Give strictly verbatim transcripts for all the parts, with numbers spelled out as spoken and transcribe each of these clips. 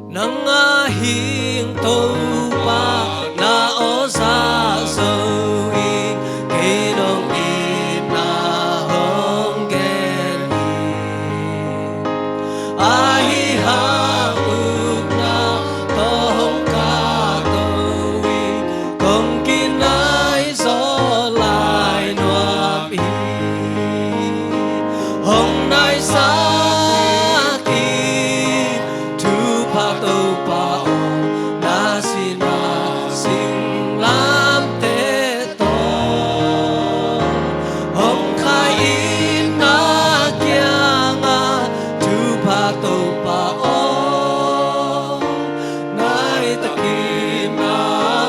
Nang a hing Topa na aw zah zo in, kei nong itna hong gen hi. Ahi hang ukna tawh hong kahto in, kong kinai zaw lai nuam hi. Hong naisak in, thupha Topa aw, na sihna singlamteh tawh. Hong khai in na kiangah, thupha Topa aw, nai takin na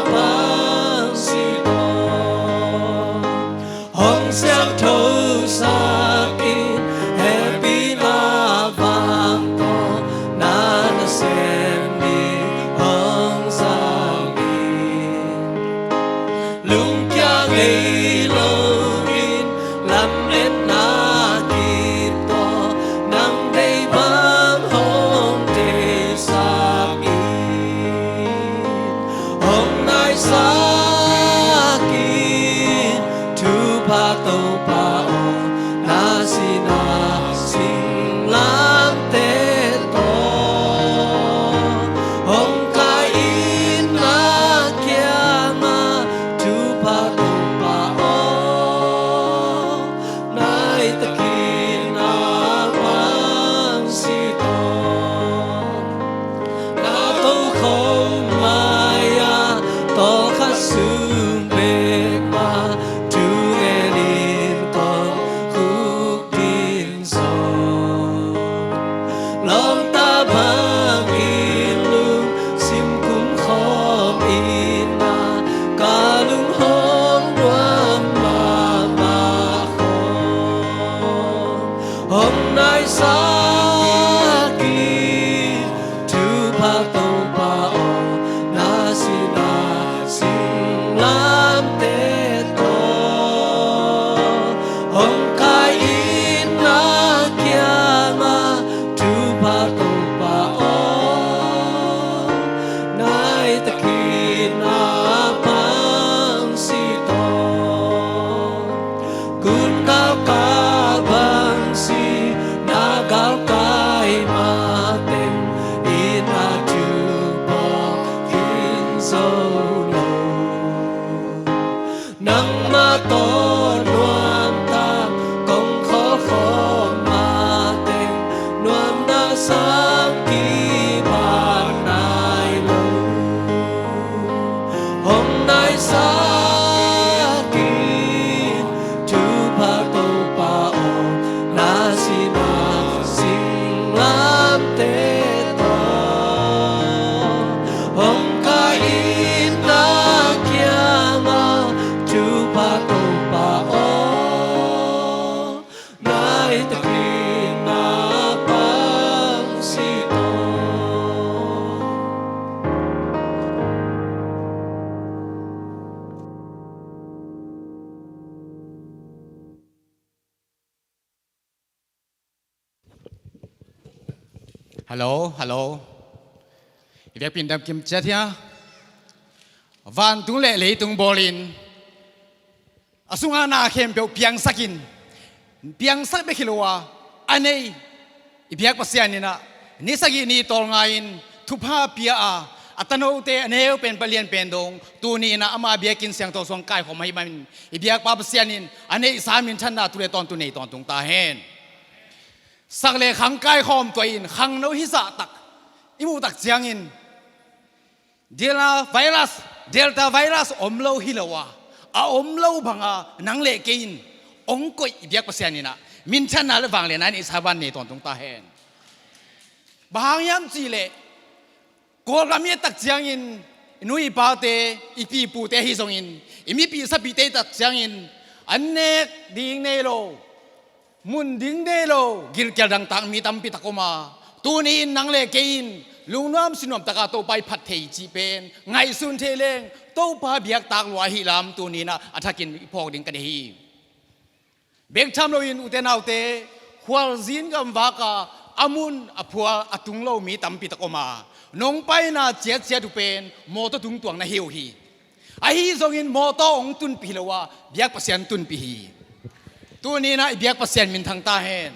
pangsi tawh. Hong siangthosak in, hehpihna vang tawh na nasem ding hong zang in. Lungkia ngei loin lametna kip tawh, nang deih bang hong deihsak in. Hong naisak in, thupha Topa aw, na sihna singlamteh tawh. Hong khai in na kiangah, thupha Topa aw, nai takin na pangsi tawh. Na tokhom mai-ah tawlkhat sung bek mah thungen in kong khukdin zaw. Lawmta bangin lungsim kumkhawm in ah, ka lung hong nuam mahmah khawm. Hong naisak in, thupha Topa aw, na sihna singlamteh tawh. Hong khai in na kiangah, thupha Topa aw, nai takin na pangsi tawh. Gun galkap bang si na galkai mateng in a thu phawk khin zo lo. Nangmah tawh nuamtak kong khawlkhawm mateng, nuamna sang kibat nai lo. Hong naisak in, thupha Topa aw, na sihna singlamteh tawh. Hong kai in na kiangah, thupha Topa aw, nai takin na pang si tawh. Hello, hello. I biakpiin dam kim ciat hia? Vantung le leitung bawlin, a sunga na khempeuh piangsakin, piangsak bek hi lo a, a nei i biak Pasian in ah, ni sagih ni tawlnga in thupha pia a, a tanote a neu pen, palian pen dong tuni in ah ama biakinn siangtho sung kaikhawm ahih manin, i biakpa Pasian in a neihsa minthanna tu le tawntung nei tawntung ta hen. Sak le khang kaikhawm tuah in, khangno hizah tak i muh tak ciangin, Delta virus, Delta virus om lo hi lo a, a om lo banga nang le kei in hong koih i biak Pasian in ah, minthanna le vangliatna i neihsa van nei tawntung ta hen. Bang hang hiam cih leh, Kawlgam i et tak ciangin, i nu i pate, i pi i pute ahi zongin, i mipih sapihte i et tak ciangin, an nek ding nei lo, mun ding nei lo, gilkial dangtak mi tampi tak om a, tuni in nang le kei in lungnuam sinuam taka Topa i phat thei cih pen ngaihsun thei leng, Topa biak tak lua ahih lam tuni in ah a thakin i phawk ding ka deih hi. Bek tham loin, ute naute, khualzin gamvak a, a mun a phual a tung lo mi tampi tak om a, nong paina ciatciat uh pen mawtaw tungtuang na hi uh hi. Ahi zongin mawtaw hong tunpih hi lo a, biak Pasian tunpih hi. Tuni-in ah i biak Pasian minthang ta hen.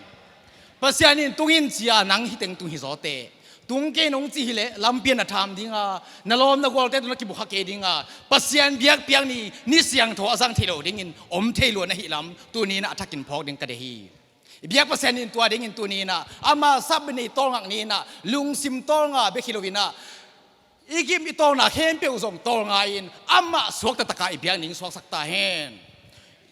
Pasian in tung in ci a, nang hi teng tung hi zaw teh. Tung kei in hong ci hi leh lampi ah na tham ding a, na lawm na gualte tawh na kibukha kei ding a, Pasian biakpiak ni, ni siangtho a zang theih loh dingin om thei lua na hih lam tuni-in ah a thakin phawk ding ka deih hi. I biak Pasian in tua dingin tuni-in ah ama sap ni, tawlngak ni-in ah, lungsim tawlnga bek hi lo-in ah, i gim i tawlna khempeuh zong tawlnga-in amah suakta takin i biak ning suaksak ta hen.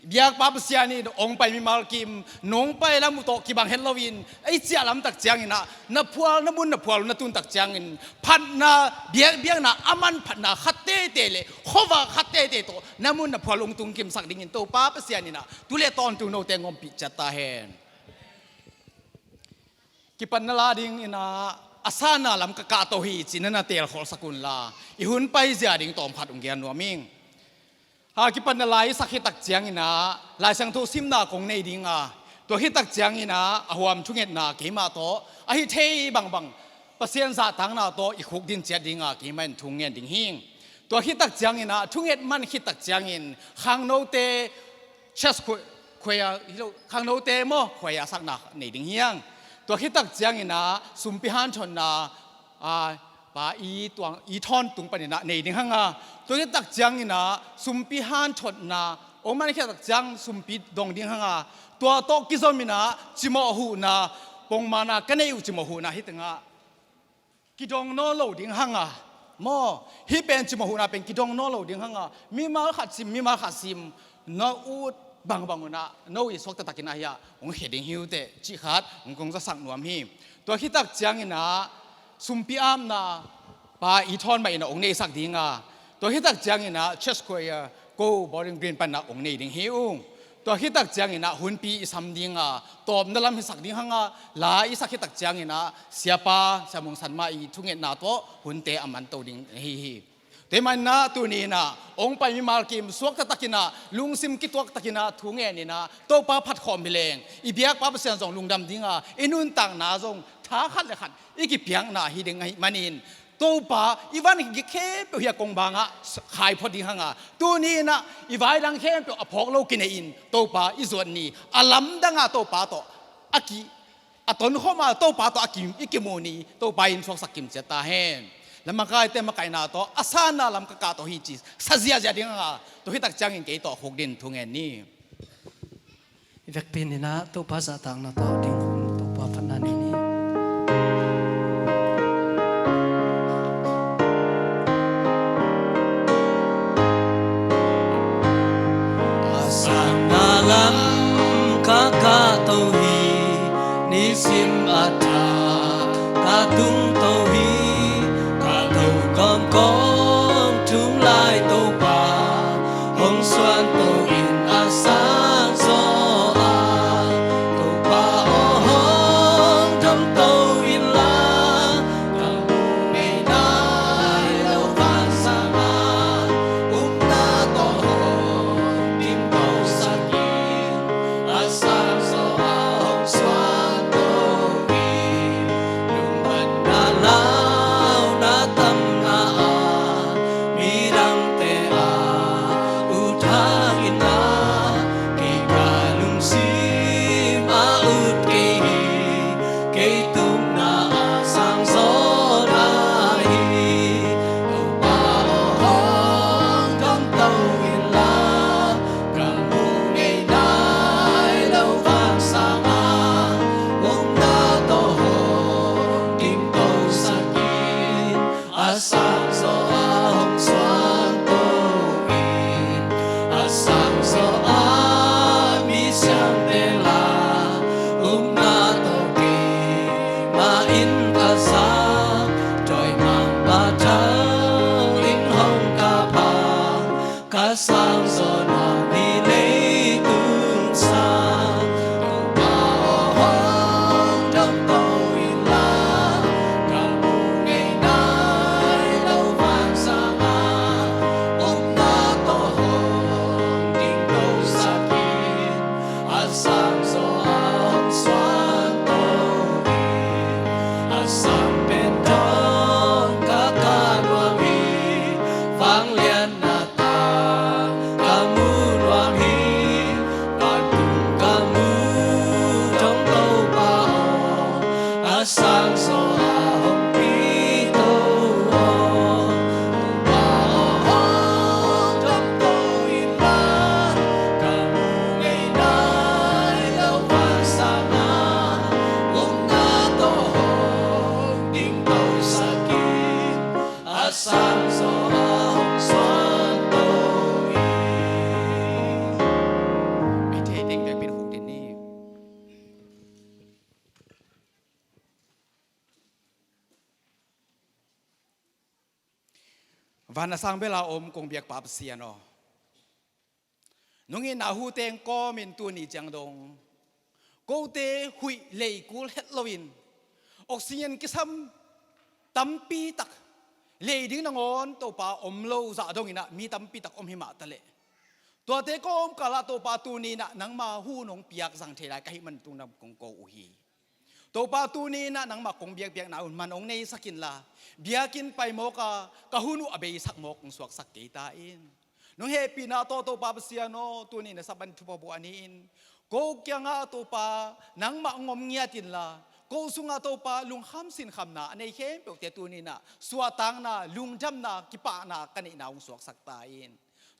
Biakpa Pasian in hong pai mimal kim, nong pai lam uh tawh kibang het loin, i ciah lam tak ciangin ah, na phual, na mun na phual uh na tun tak ciangin, phatna, biakbiakna a manphatna khat teitei le khuavak khat teitei tawh na mun na phual hong tungkimsak dingin Topa Pasian in ah tu le tawntung note hong ompih ciat ta hen. Kipatna la dingin ah, a sanna lam ka kahto hi ci-in na telkholsak unla, i hun paizia ding tawm khat hong gen nuam ing. Ha, kipatna la i sak khit tak ciangin ah, Lai Siangtho simna kong nei ding a, tua khit tak ciangin ah, a huam thungetna keimah tawh, a hi thei bangbang Pasian zahtakna tawh i khukdin ciat ding a, keimah in thu ngen ding hi. Tua khit tak ciangin ah, thunget man khit tak ciangin, khangnote church choir, choir, hi lo, khangnote maw, choir sakna nei ding hi hang. Tua khit tak ciangin ah, sumpi hanthotna, a, Pa I Tuang, I Thawn tung panin ah nei ding hang a. Tua khit tak ciangin ah, sumpi hanthotna hong man khit tak ciang sumpi dong ding hang a. Tua tawh kizom in ah, cimawh huhna, pongmana ka neih uh cimawh huhna hi teng ah kidong nawn lo ding hang a, maw, hih pen cimawh huhna pen kidong nawn lo ding hang a, mimal khat sim, mimal khat sim, na ut bangbang un ah, no i suakta takin ah hiah hong khia ding hi uh teh, cih khat hong kong zasak nuam hi. Tua khit tak ciangin ah, sumpi apna, Pa I Thawn mah in ah hong neisak ding a, tua khit tak ciangin ah, church choir, ko Bowling Green panin ah hong nei ding hi ung. Tua khit tak ciangin ah, hunpi i sam ding a, tawpna lam hisak ding hang a, la i sak khit tak ciangin ah, siapa, Sia Mung San mah i thungetna tawh, hunte a manto ding hi hi. Tua ahih manin ah, tuni-in ah, hong pai mimal kim, suakta takin ah, lungsim kituak takin ah, thu ngenin ah, Topa phat khawm hi leng, i biakpa Pasian zong lungdam ding a, i nuntakna zong, tha khat le khat, i kipiakna hi ding ahih manin, Topa, i van khempeuh hiah kong bangah khai phot ding hang a, tuni-in ah, i vai dang khempeuh a phawk lo kinei-in, Topa i zuat ni, a lamdang a Topa tawh a ki, a tonkhawm a Topa tawh a ki, i kimu ni, Topa in suaksak kim ciat ta hen. Lamakaite makaihna tawh, a sanna lam ka kahto hi ci sa ziahziah ding hang a, tua khit tak ciangin kei tawh khukdin thu ngen ni. I vekpi in ah Topa zahtakna tawh ding hun, Topa phatna nei ni. A sanna lam ka kahto hi, nisim a thak ka tungto hi, ka tho kawmkawm thum lai Topa hong suanto in a sang zaw a, Topa aw hong damto inla, ka mu ngei nai lo vansang a, upna tawh hong gingtosak in, a sang zaw a hong suanto in, lungdamna launa tamna a, midangte a ut hangin a, kei ka lungsim a ut kei hi, kei tungah a sang zaw na hi. Topa aw hong damto inla, ka mu ngei nai lo vansang a, upna tawh hong gingtosak in, a sang zaw a hong suanto in, a sang zaw a mi siangtho la, upna tawh keimah in ka sang, dawimangpa thang in hong ka phang, ka sang zaw na mi leitung sang. Topa aw hong damto inla, ka mu ngei nai lo vansang a, upna tawh hong gingtosak in, a sang zaw a hong suanto in, A sang pen dong ka kah nuam hi, vangliatna tang ka mu nuam hi, vantung ka mu dong Topa aw, a sang zaw a hong pi to aw. Topa aw, hong dong to in la, ka mu ngei nai lo vansang a, upna tawh hong ding to sak in, a sang zaw a hong suan to in. Ei thei teng biakpiak hong din ni. Van a sang bel a om kong biakpa Pasian aw, nungin a hu teng kawmin tuni ciang dong kote huih lei kul het loin oxygen kisam tampi tak lei ding nangawn Topa om lo zah dongin ah mi tampi tak om hi mah taleh, tuate kawmkal ah Topa tuni in ah nangma hu nong piak zang thei lai ka hih man tung dam kong ko uh hi. Topa tuni in ah nangmah kong biakpiakna un man hong neisak inla, biakinn pai mawk a ka hun uh a beisak mawk hong suaksak kei ta in. Nong hehpihna tawh Topa Pasian aw, tuni in ah Sabbath thupha buak ni in, ko kiangah Topa nangmah hong om ngiat inla, ko sungah Topa lungkham sinkhamna a nei khempeuhte tuni in ah suahtakna, lungdamna, kipahna ka neihna hong suaksak ta in.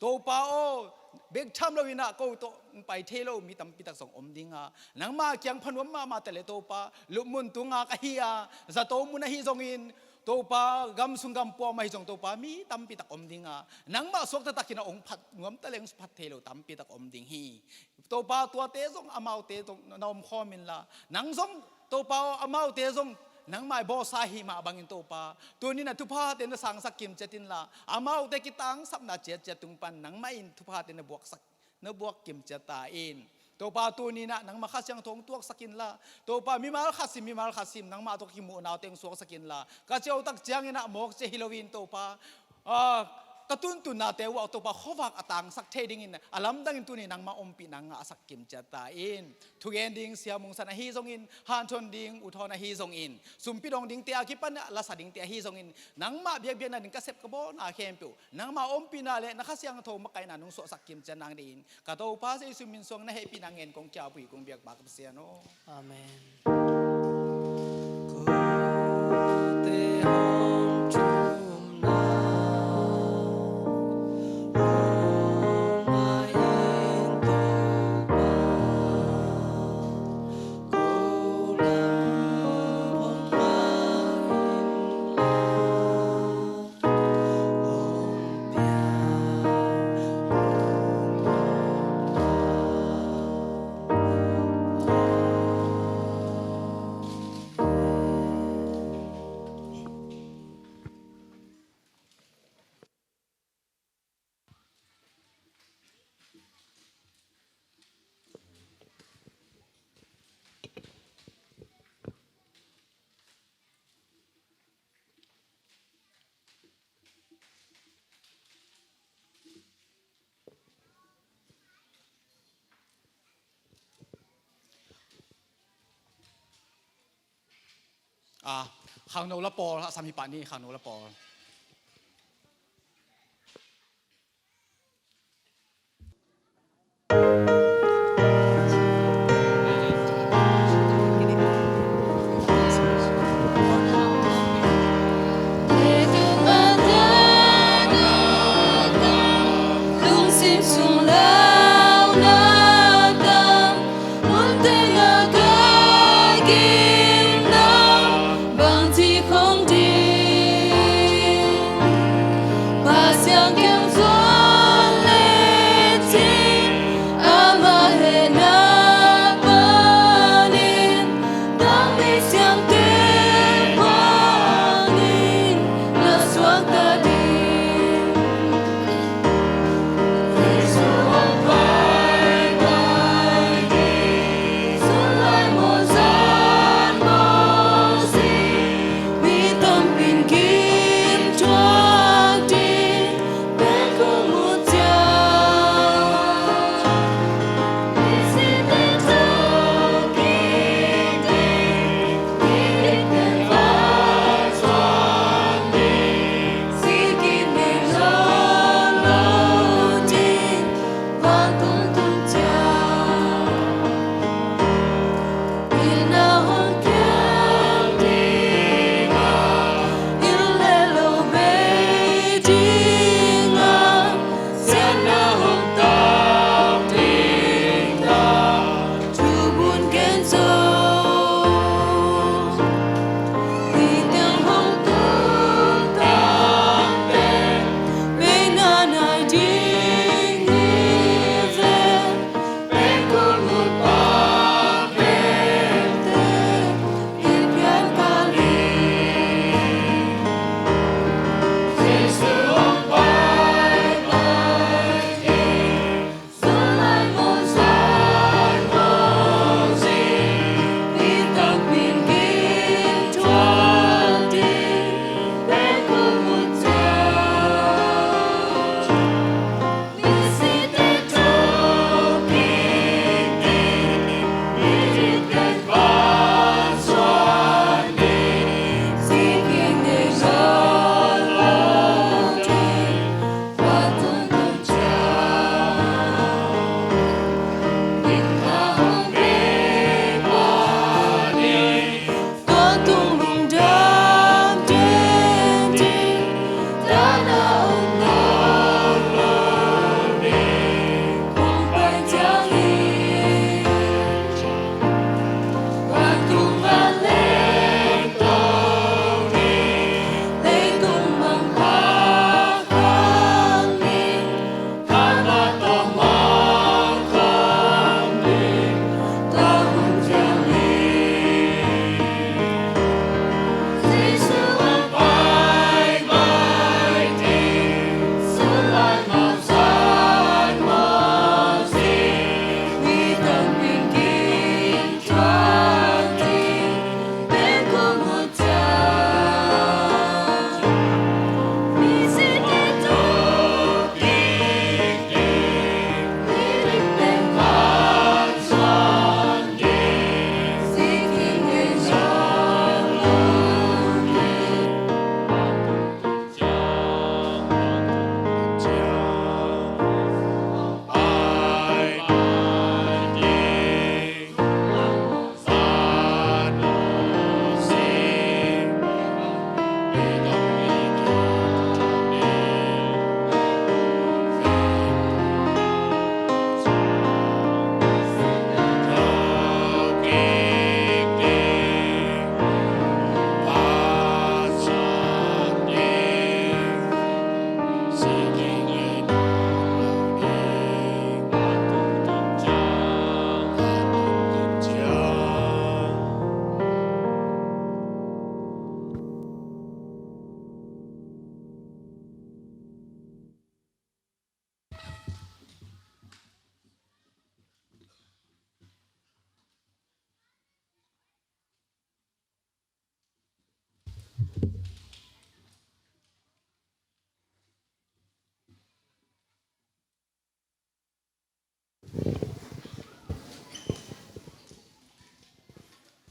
Topa aw, bek tham loin ah ko tawh hong pai thei lo mi tampi tak zong om ding a, nangma kiang pha nuam mahmah taleh Topa, lupmun tunga ka hi a, zato mun ahi zongin, Topa, gam sung gam pua mah hi zong Topa, mi tampi tak om ding a, nangmah suakta takin a hong phat nuam taleh hong phat thei lo tampi tak om ding hi. Topa, tuate zong amaute zong na om khawm inla, nang zong Topa aw, amaute zong nangmah i bawlsa hi mah bangin Topa, tuni in ah thuphate na sangsak kimciat inla, amaute kitangsapna ciatciat tung pan nangmah in thuphate na buaksak, na buak kimciat ta in. Topa, tuni in ah nangmah Kha Siangtho hong tuaksak inla, Topa, mimal khat sim, mimal khat sim nangmah tawh kimuhna uh teng suaksak inla, ka ciautak ciangin ah mawk cia hi loin Topa, a, ka tuntunnate uh ah Topa khuavak a tangsak thei dingin a lamdangin tuni nangmah ompihna ngahsak kimciat ta in. Thugen ding Sia Mung San ahi zongin, hanthawn ding U Thawn ahi zongin, sumpi dong dingte a kipan a lasa dingte ahi zongin, nangmah biakpiakna ding ka sep ka bawlna khempeuh nangmah ompihna le na Kha Siangtho makaihna nong suahsak kimciat nang dingin ka Topa Jesu min suang na hehpihna ngen kong kiap uh hi kong biakpa ka Pasian aw. Amen. A, khangno la pawl a sam hi pah ni, khangno la pawl.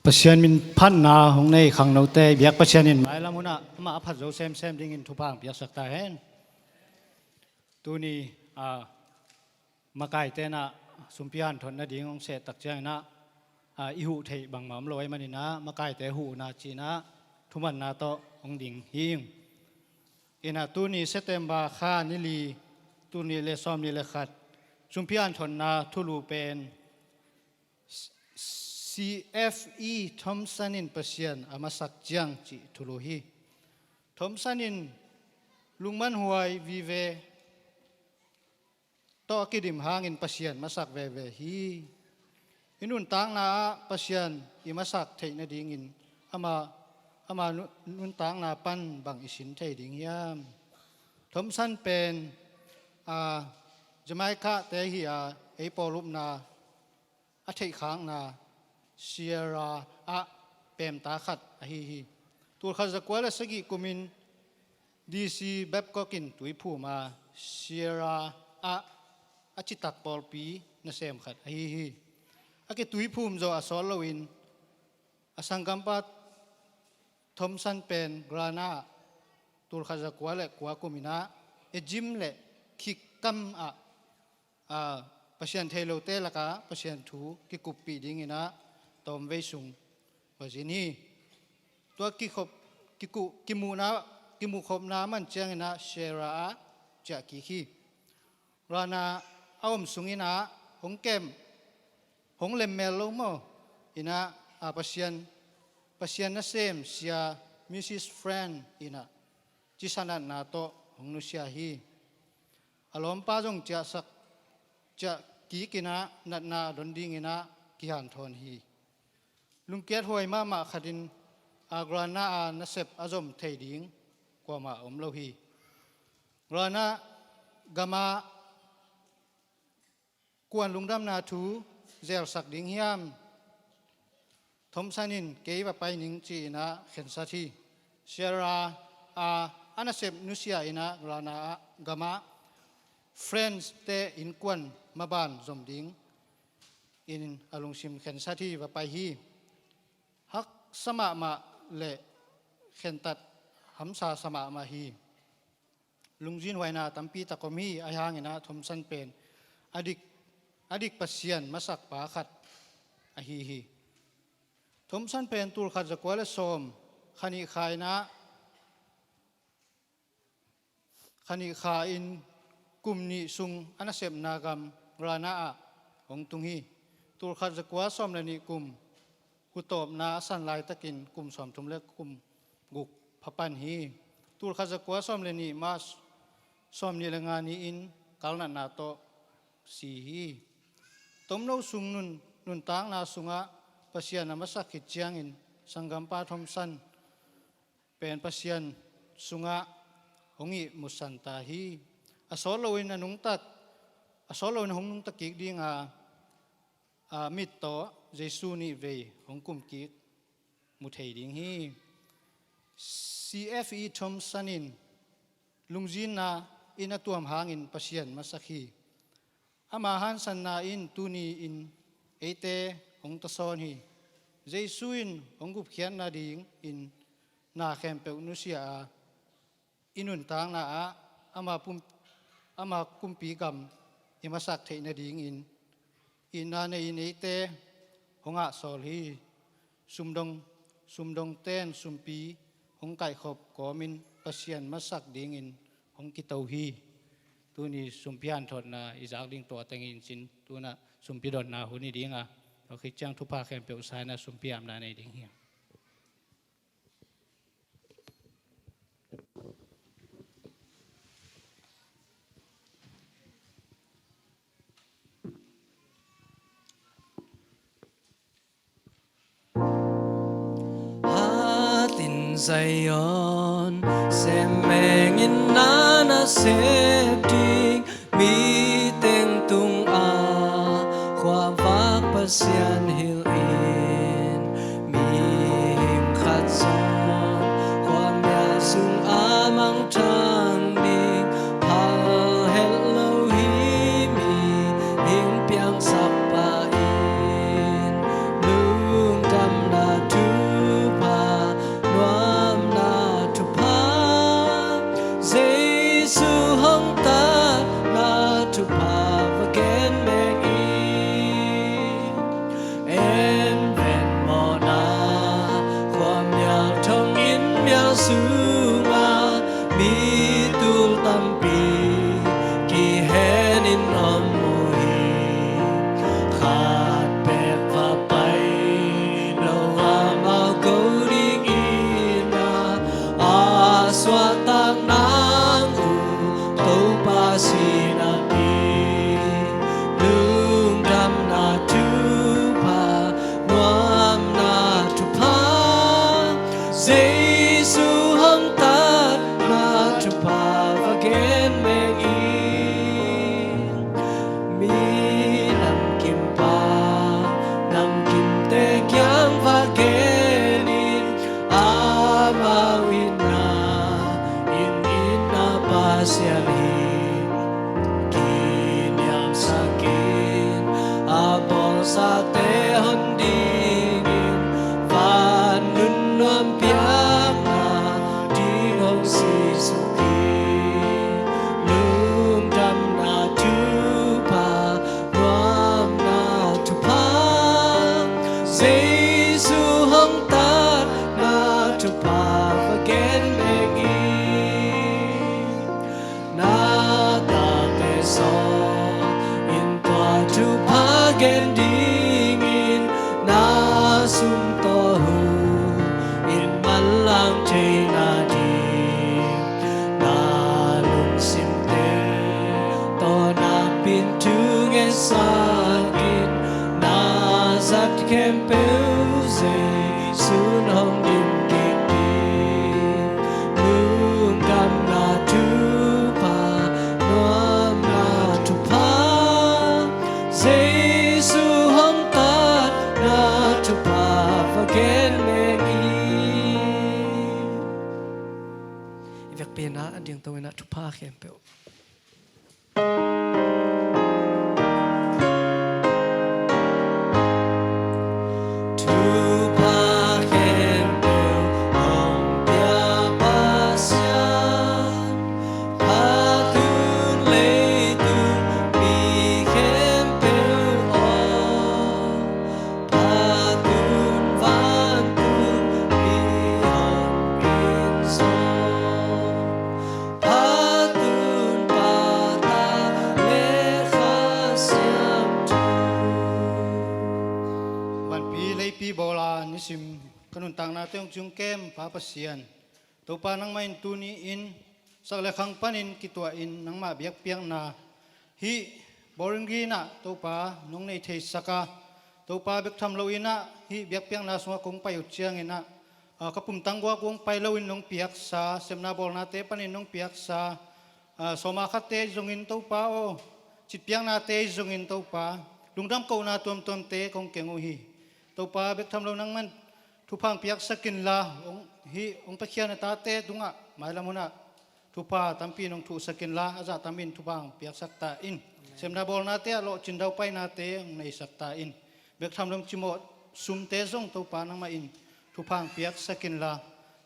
Pasian min phatna hong nei khangnote biak Pasian in mailam hunah amah a phat zo semsem dingin thupha hong piaksak ta hen. Tuni a makaite inah sumpi hanthot nading hong sehtak cianginah a i huh theih bangmah om lo ahih maninah makaite huhna cinah thumanna tawh hong ding hi. Inah tuni September kha ni li, tuni le sawm ni le khat sumpi hanthotna thulu pen C F E Thompson in Pasian a masak ciang cih thulu hi. Thompson in lungmanhuai vive tawh a kidim hangin Pasian masak veve hi. I nuntakna ah Pasian i masak theih nadingin ama, ama nu- nuntakna pan bang i sin thei ding hiam? Thompson pen a Jamaica te hi a, ei pawlupna a theihkhakna Sierra ah pemta khat ahi hi. Tulkhat zakua le sagih kumin D C Babcock in tuiphum a Sierra ah a citak pawlpi nasem khat ahi hi. A kituiphum zawh a sawt loin a sanggampa Thompson pen Guyana ah tulkhat zakua le kua kuminah Egypt le khikkam ah a, Pasian thei lote lakah Pasian thu kikuppih dinginah tawmvei sung va zin hi. Tua kikhop, kiku, kimuhna, kimuhkhopna man cianginah Sierra ah ciah kik hi. Guyana a om sunginah hong kem, hong lemmel lo maw inah a Pasian, Pasian nasem sia Missus Friend inah cisa natna tawh hong nusia hi. A lawmpa zong ciahsak, ciah kikinah natna a don dinginah kihanthawn hi. Lungkiat huai mahmah khatin a Guyana a nasep a zom thei ding kuamah om lo hi. Guyana gamah kuan lungdamna thu zelsak ding hiam? Thompson in kei va pai ning ci-inah khensat hi. Sierra a, a nasep nusia inah Guyana ah gamah French te innkuan maban zom ding in a lungsim khensat hi, va pai hi. Haksa mahmah le khentat hamsa sa mahmah hi. Lungzinhuaina tampi tak om hi. Ahi hanginah Thompson pen a dik, a dik Pasian masakpa khat ahi hi. Thompson pen tulkhat zakua le sawm khanih kha inah khanih kha in kum nih sung a nasepna gam Guyana ah hong tung hi. Tulkhat zakua sawm le nih kum hutawpna a san laitakin kum sawmthum le kum guk phapan hi. Tulkhat zakua sawm le nih March sawm nih le nga ni-in kalnatna tawh si hi. Tomno sung nun, nuntakna sungah Pasian a masak khit ciangin sanggampa Thompson pen Pasian sungah hong ihmusan ta hi. A sawt loin a nungtak, a sawt loin hong nungta kik dinga a mit tawh Jesu nih vei hong kum kik mu thei ding hi. C F E Thompson in lungzinna in a tuam hangin Pasian masak hi. Ama hansanna in tuni-in eite hong tasawn hi. Jesu in hong gupkhiat nadingin na khempeuh nusia a, i nuntakna ah ama pum, ama kumpi gam i masak theih nadingin itna nei-in eite hong ahsawl hi. Sumdong, sumdongten sumpi hong kaihkhop kawmin Pasian masak dingin hong kito hi. Tuni sumpi hanthotna i zak ding tua tengin cin tunah sumpi dotna hun hi dinga, tua khit ciang thupha khempeuh sa inah sumpi apna nei ding hi. Hatin Zion, sem mengin na nasep ding, mi teng tungah khuavak Pasian hilhin, mihing khat zong khuamial sungah mangthang ding phal het lo hi. Mihing piangsakpa in lungdamna sungah mi tul tampi kihenin om uh hi. Khat bek va pai lo amau ko dingin a, a suahtak nang uh Topa si napi, lungdamna thupha, nuamna thupha, Jesu hong tatna thupha va gen meng in. Mi namkim pa namkimte kiang va gen in, amau in na, in in na Pasian hi. Kiniamsak in a bawlsate hong dingin van nun nuam piakna ding hong sisuk hi. Lungdamna thupha, nuamna thupha, Jesu hong tatna thupha va gen meng in. Na tate sawm in tua thupha gen dingin na sum tawh hu in manlang thei nading, na lungsimte tawh nakpi in thu ngetsak in, na zat khempeuh Jesu in hong dim kik ding. Lungdamna thupha, nuamna thupha, Jesu hong tatna thupha va gen meng in. I vekpi in a dingto in a thupha khempeuh. Thupha khempeuh hong pia Pasian, phat un leitung mi khempeuh aw, phat un vantung mi hong kin zaw, phat un Pa, Ta le Kha Siangtho. Vanpi leipi bawla nisim ka nuntaknate hong cium kem Pa Pasian, Topa nangmah in tuni-in sak le khang panin kituahin nangmah biakpiakna hih Bowling Green ah Topa nong nei theisak a, Topa bek tham loin ah hih biakpiakna sungah kong pai uh ciangin ah, a, ka pumtang guak hong pai loin nong piaksa, sepna bawlnate panin nong piaksa, a, sawma khatte zongin Topa aw, citpiaknate zongin Topa, lungdam kohna tuamtuamte kong keng uh hi. Topa bek tham lo nangman thupha hong piaksak inla, hong, hih hong piakhia na tate tungah mailam hunah thupha tampi nong thuhsak inla, a zah tamin thupha hong piaksak ta in. Amen. Sepna bawlnate ah lawhcin daupainate hong neisak ta in. Bek tham lo cimawh sumte zong Topa nangmah in thupha hong piaksak inla,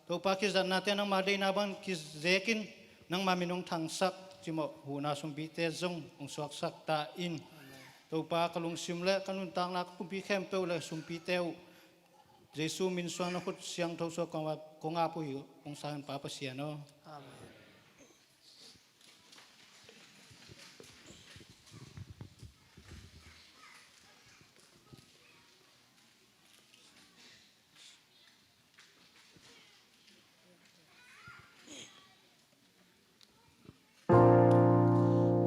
Topa kizatnate nangma deihna bang kizekin nangma min hong thangsak cimawh huhna sumpite zong hong suaksak ta in. Amen. Topa ka lungsim le ka nuntakna ka pumpi khempeuh le sumpite uh Jesu min suang na khut siangtho suak kong ap, kong ap uh hi, kong sang in Pa Pasian aw. Amen.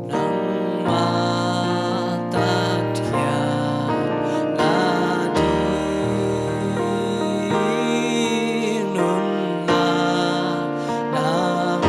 Nangmah tatkhiat nading nunna nang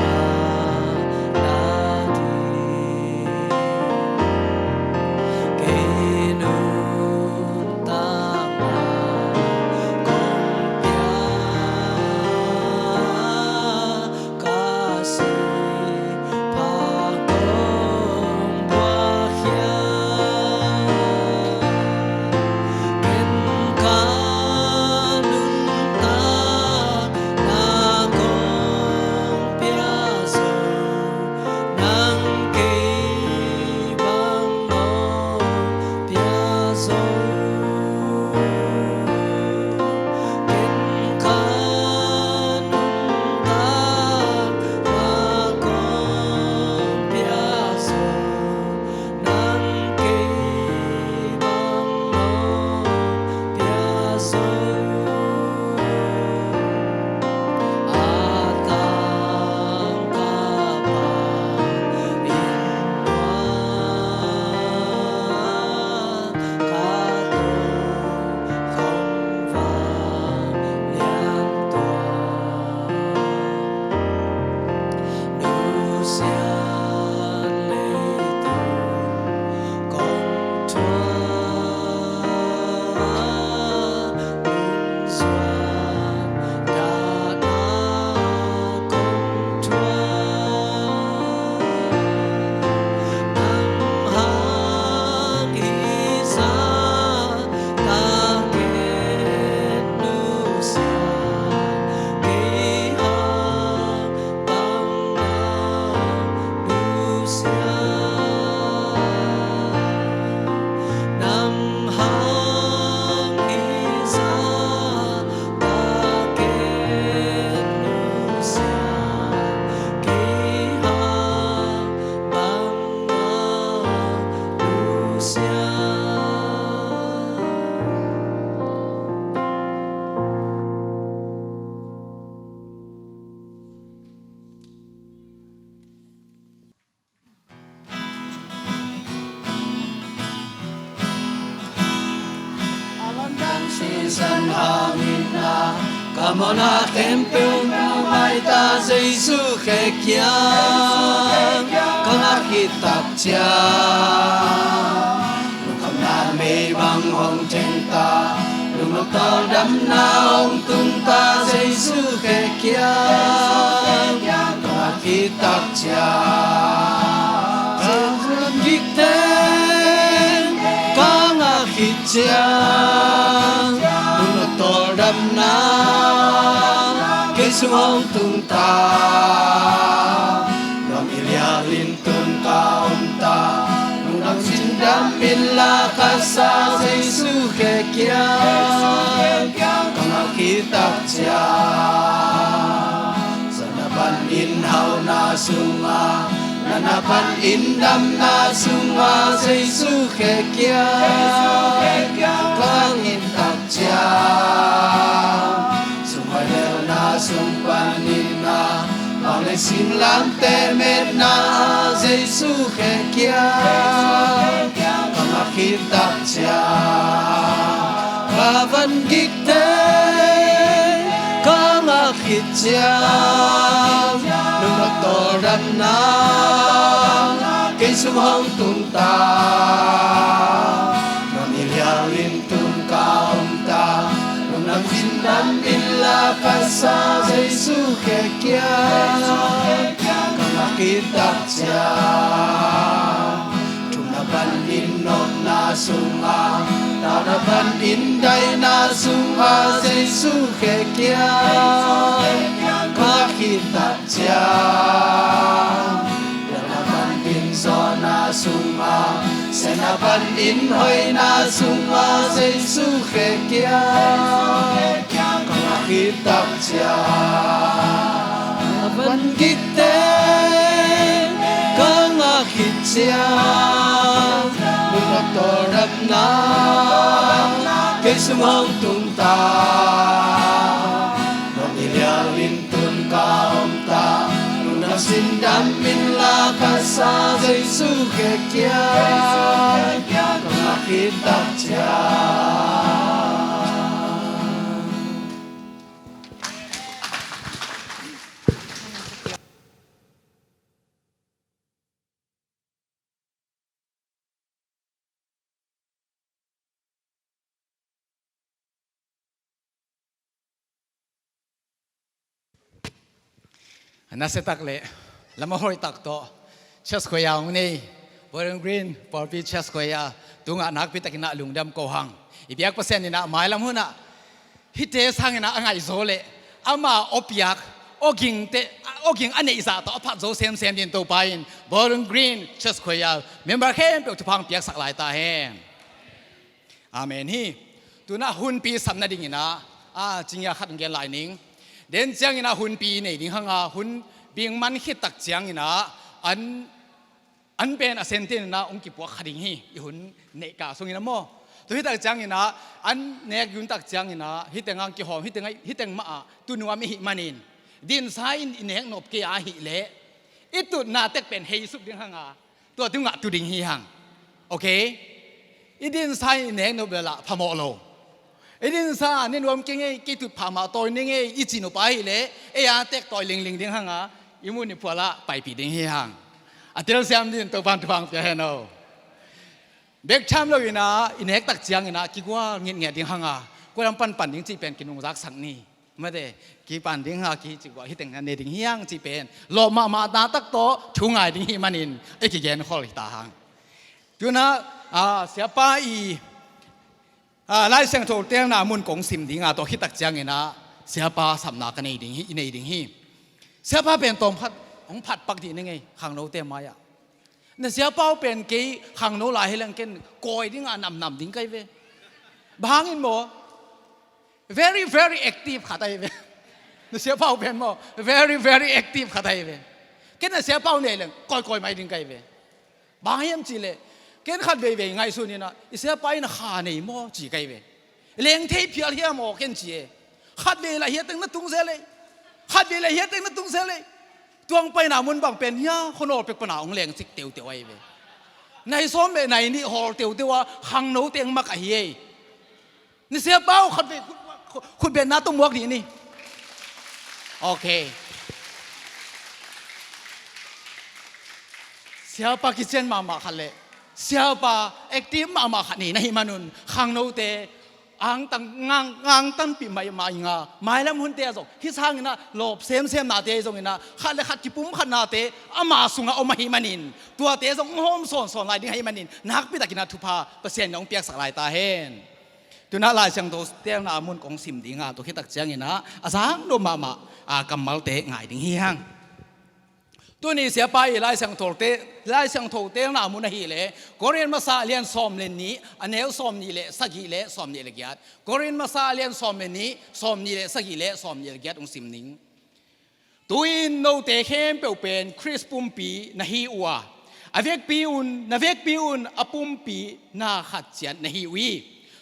San hangin a ka mawhna khempeuh na maita Jesu khe kiang ka ngak khit tak ciang lungkhamna mei bang hong thengta, lungawk tawldamna hong tungta Jesu khe kiang ka ngak khit tak ciang, Jesu gik teng ka ngak khit ciang, lungawk tawldamna kei sung hong tungta, nuam i lial in tun ka omta, lungdam cindam in la ka sa Jesu khe kiang ka ngak khit tak ciang, sana pan in hauhna sunga, nana pan in damna sunga Jesu khe kiang ka ngak khit tak ciang, sung hoih lelna sung panin a, bang le singlamteh metna Jesu khe kiang ka ngak khit tak ciang, ka van gik teng ka ngak khit ciang, lungawk tawldamna kei sung hong tungta, nuam i lial in tun ka omta, lungdam cindam in la ka sa Jesu khe kiang ka ngak khit tak ciang, thumna pan in nopna sunga, tauna pan in daina sunga Jesu khe kiang ka ngak khit tak ciang, pialna pan in zawhna sunga, siatna pan in hoihna sunga Jesu khe kiang ka ngak khit tak ciang, na van gik teng ka ngak khit ciang, lungawk tawldamna kei sung hong tungta, nuam i lial in tun ka omta, lungdam cindam in la ka sa Jesu khe kiang ka ngak khit tak ciang, a nasiatak le lam a hoihtak tawh Church Choir hong nei, Bowling Green Pawlpi Church Choir tungah nakpitakin ah lungdam ko hang. I biak Pasian in ah mailam hunah hihte sangin ah a ngaihzaw le ama awpiak, awgingte, awging a neihzah tawh a phat zo semsem dingin Topa in Bowling Green Church Choir member khempeuh thupha hong piaksak lai ta hen. Amen hi. Tunah hunpi sam nadingin ah, a, cingia khat hong gen lai ning. Den ciangin ah hunpi nei ding hang a, hun bing man khit tak ciangin ah an an pen a sentin ah hong kipuak kha ding hi, i hun neih kah sungin ah maw. Tua hi tak ciangin ah an nek yun tak ciangin ah hih teng ah kihawm, hih teng ah, hih teng mah ah tu nuam i hih manin, dinsa in i nek nop kei a hih leh i tutna tek pen hei suk ding hang a, tua tungah tu ding hi hang. Okay? I dinsa in i nek nop leh lah phamawh lo. I dinsa, ne nuam kei ngei, kei tut pha mah tawi ne ngei i cih nop a hih leh ei a tek tawi lingling ding hang a, i mun i phual ah paipih ding hi hang. A telsiam dingin Topa'n thupha hong pia hen aw. Bek tham loin ah i nek tak ciangin ah kigual ngitnget ding hang a, kua lam pan pan ding cih pen kinungzaksak ni. Mate, kipan ding hang a, kicigual hih teng ah ne ding hi hang cih pen lawp mahmah na tak tawh thu ngai ding hi manin ei kigen khol hi ta hang. Tunah, a, Siapa i, a, Lai Siangtho telna mun kong sim ding a, tua khit tak ciangin ah Siapa sapna ka nei ding hi, i nei ding hi. Siapa pen tawm khat hong phat pak dih ning ei, khangnote mai-ah. Na Siapa uh pen kei khangno lai hi leng ken kawi ding a namnam ding ka hi ve. Bang hangin maw? Very, very active khat ahi ve. Na Siapa uh pen maw, very, very active khat ahi ve. Ken na Siapa uh nei leng kawikawi mai ding ka hi ve. Bang hiam cih leh ken khat veivei ngaihsun in ah, i Siapa in kha nei maw ci ka hi ve. Leng thei phial hiam aw ken ci e. Khat vei lah hiateng na tung zel ei. Khat vei lah hiateng na tung zel ei. Tuang paina mun bang pen hia khuanawl pek pana hong leng cik teuteu ahi ve. Nai sawm le nai nih hawl teuteu a khangno teng mak ahi ei. Ni siapa uh khat vei khut, khut, khutbetna tawh muak dih ni. Ok. Siapa kician mahmah khat le siapa active mahmah khat ni na hih manun khangnote angtang, ngang, angtanpih mahmah inga, mailam hunte ah zong hih sanginah lawp semsemnate ahi zonginah khat le khat kipumkhatnate ama sungah om ahih manin tuate zong hong hawm sawnsawn lai ding ahih manin nakpitakinah thupha Pasian in hong piaksak lai ta hen. Tunah Lai Siangtho teelna mun kong sim dinga tua khit tak cianginah a zaknop mahmah a kammalte ngai ding hi hang. Tuni siapa i Lai Siangtho te, Lai Siangtho teelna mun ahih leh Korin masa lian sawm le nih, a neu sawm nih le sagih le sawm nih le giat. Korin masa lian sawm le nih, sawm nih le sagih le sawm nih le giat hong sim ning. Tu-in note khempeuh pen Khrist pumpi na hi uh a, a vekpi un, na vekpi un a pumpi na khat ciat na hi uh hi.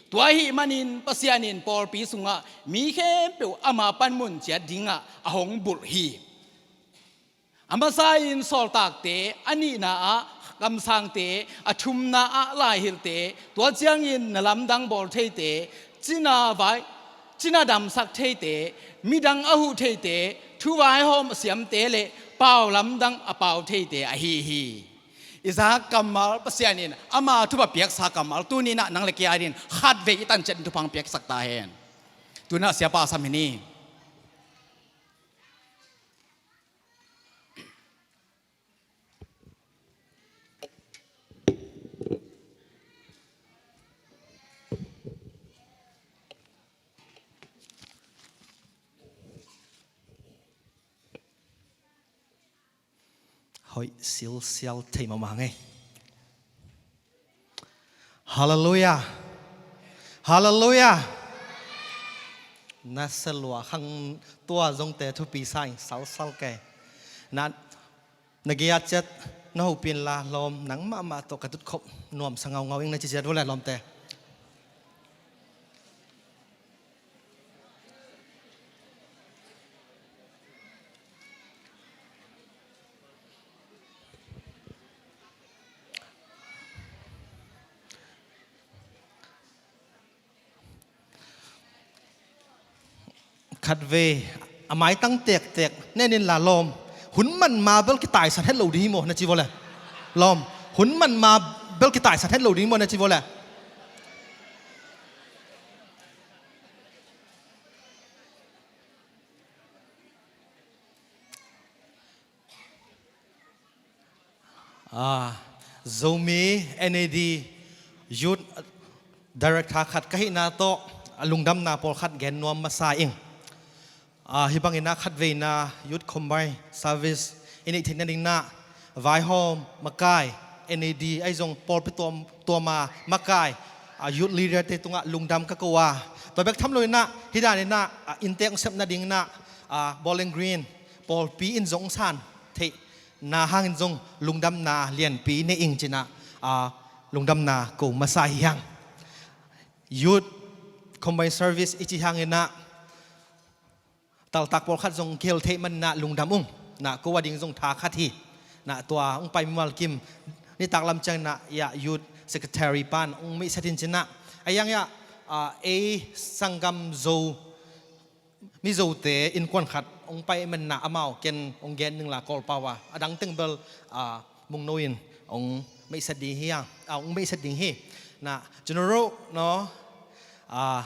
Tua ahih manin Pasian in pawlpi sungah mi khempeuh ama panmun ciat dingah a hong bulh hi. A masa in sawltakte, a nihna ah kamsangte, a thumna ah laihilhte, tua ciangin na lamdang bawl theite, cina vai, cina damsak theite, midang a huh theite, thu vaihawm a siamte le pau lamdang a pau theite ahi hi. I zak kammal Pasian in ama thupha piaksa kammal tuninah nang le kei a dingin khatvei i tanciat in thupha piaksak ta hen. Tunah siapa sam hi ni. Hoih silsial thei mahmah ngei. Halleluiah. Halleluiah. Na selua khang tua zongte thupi sa in salsal kei. Na, na gei-at ciat na hopin la lawm, nang mahmah tawh ka tutkhop nuamsa ngaungau ing na ci ciat vua le lawmte. Khatvei a maitang tektek nenin la lawm. Hun man ma bel kitaisan het lo ding hi maw na ci vua le. Lawm. Hun man ma bel kitaisan het lo ding hi maw na ci vua le. Ah, Zomi N A D Youth Director khat ka hihna tawh a lungdamna pawlkhat gen nuam masa ing. Ah, hih bangin ah khatveina Youth Combined Service i neih theih nadingin ah vaihawm makai N A D ahi zong pawlpi tuam, tuama makai, ah, youth leader te tungah lungdam ka ko a, tua bek tham loin ah hih danin ah, ah, inntek sep nadingin ah, ah, Bowling Green pawlpi in zong san theih na hangin zong lungdamna lianpi nei ing ci-in ah, ah, lungdamna ko masa hi hang. Youth Combined Service i cih hangin ah taltak pawlkhat zong kihel theih manin ah lungdam ung. Na ko ading zong tha khat hi. Na tua hong pai mimal kim nitak lam ciangin ah Youth Secretary pan hong meihset in ci-in ah, a yang ah, ah, ei sanggam Zo Mizote innkuan khat hong pai manin ah amau ken hong gen ning la Kawlpau a, a dang teng bel, ah, Mungno in hong meihset ding hi a, ah, hong meihset ding hi. Na ကျွန်တော်တို့နော်, ah,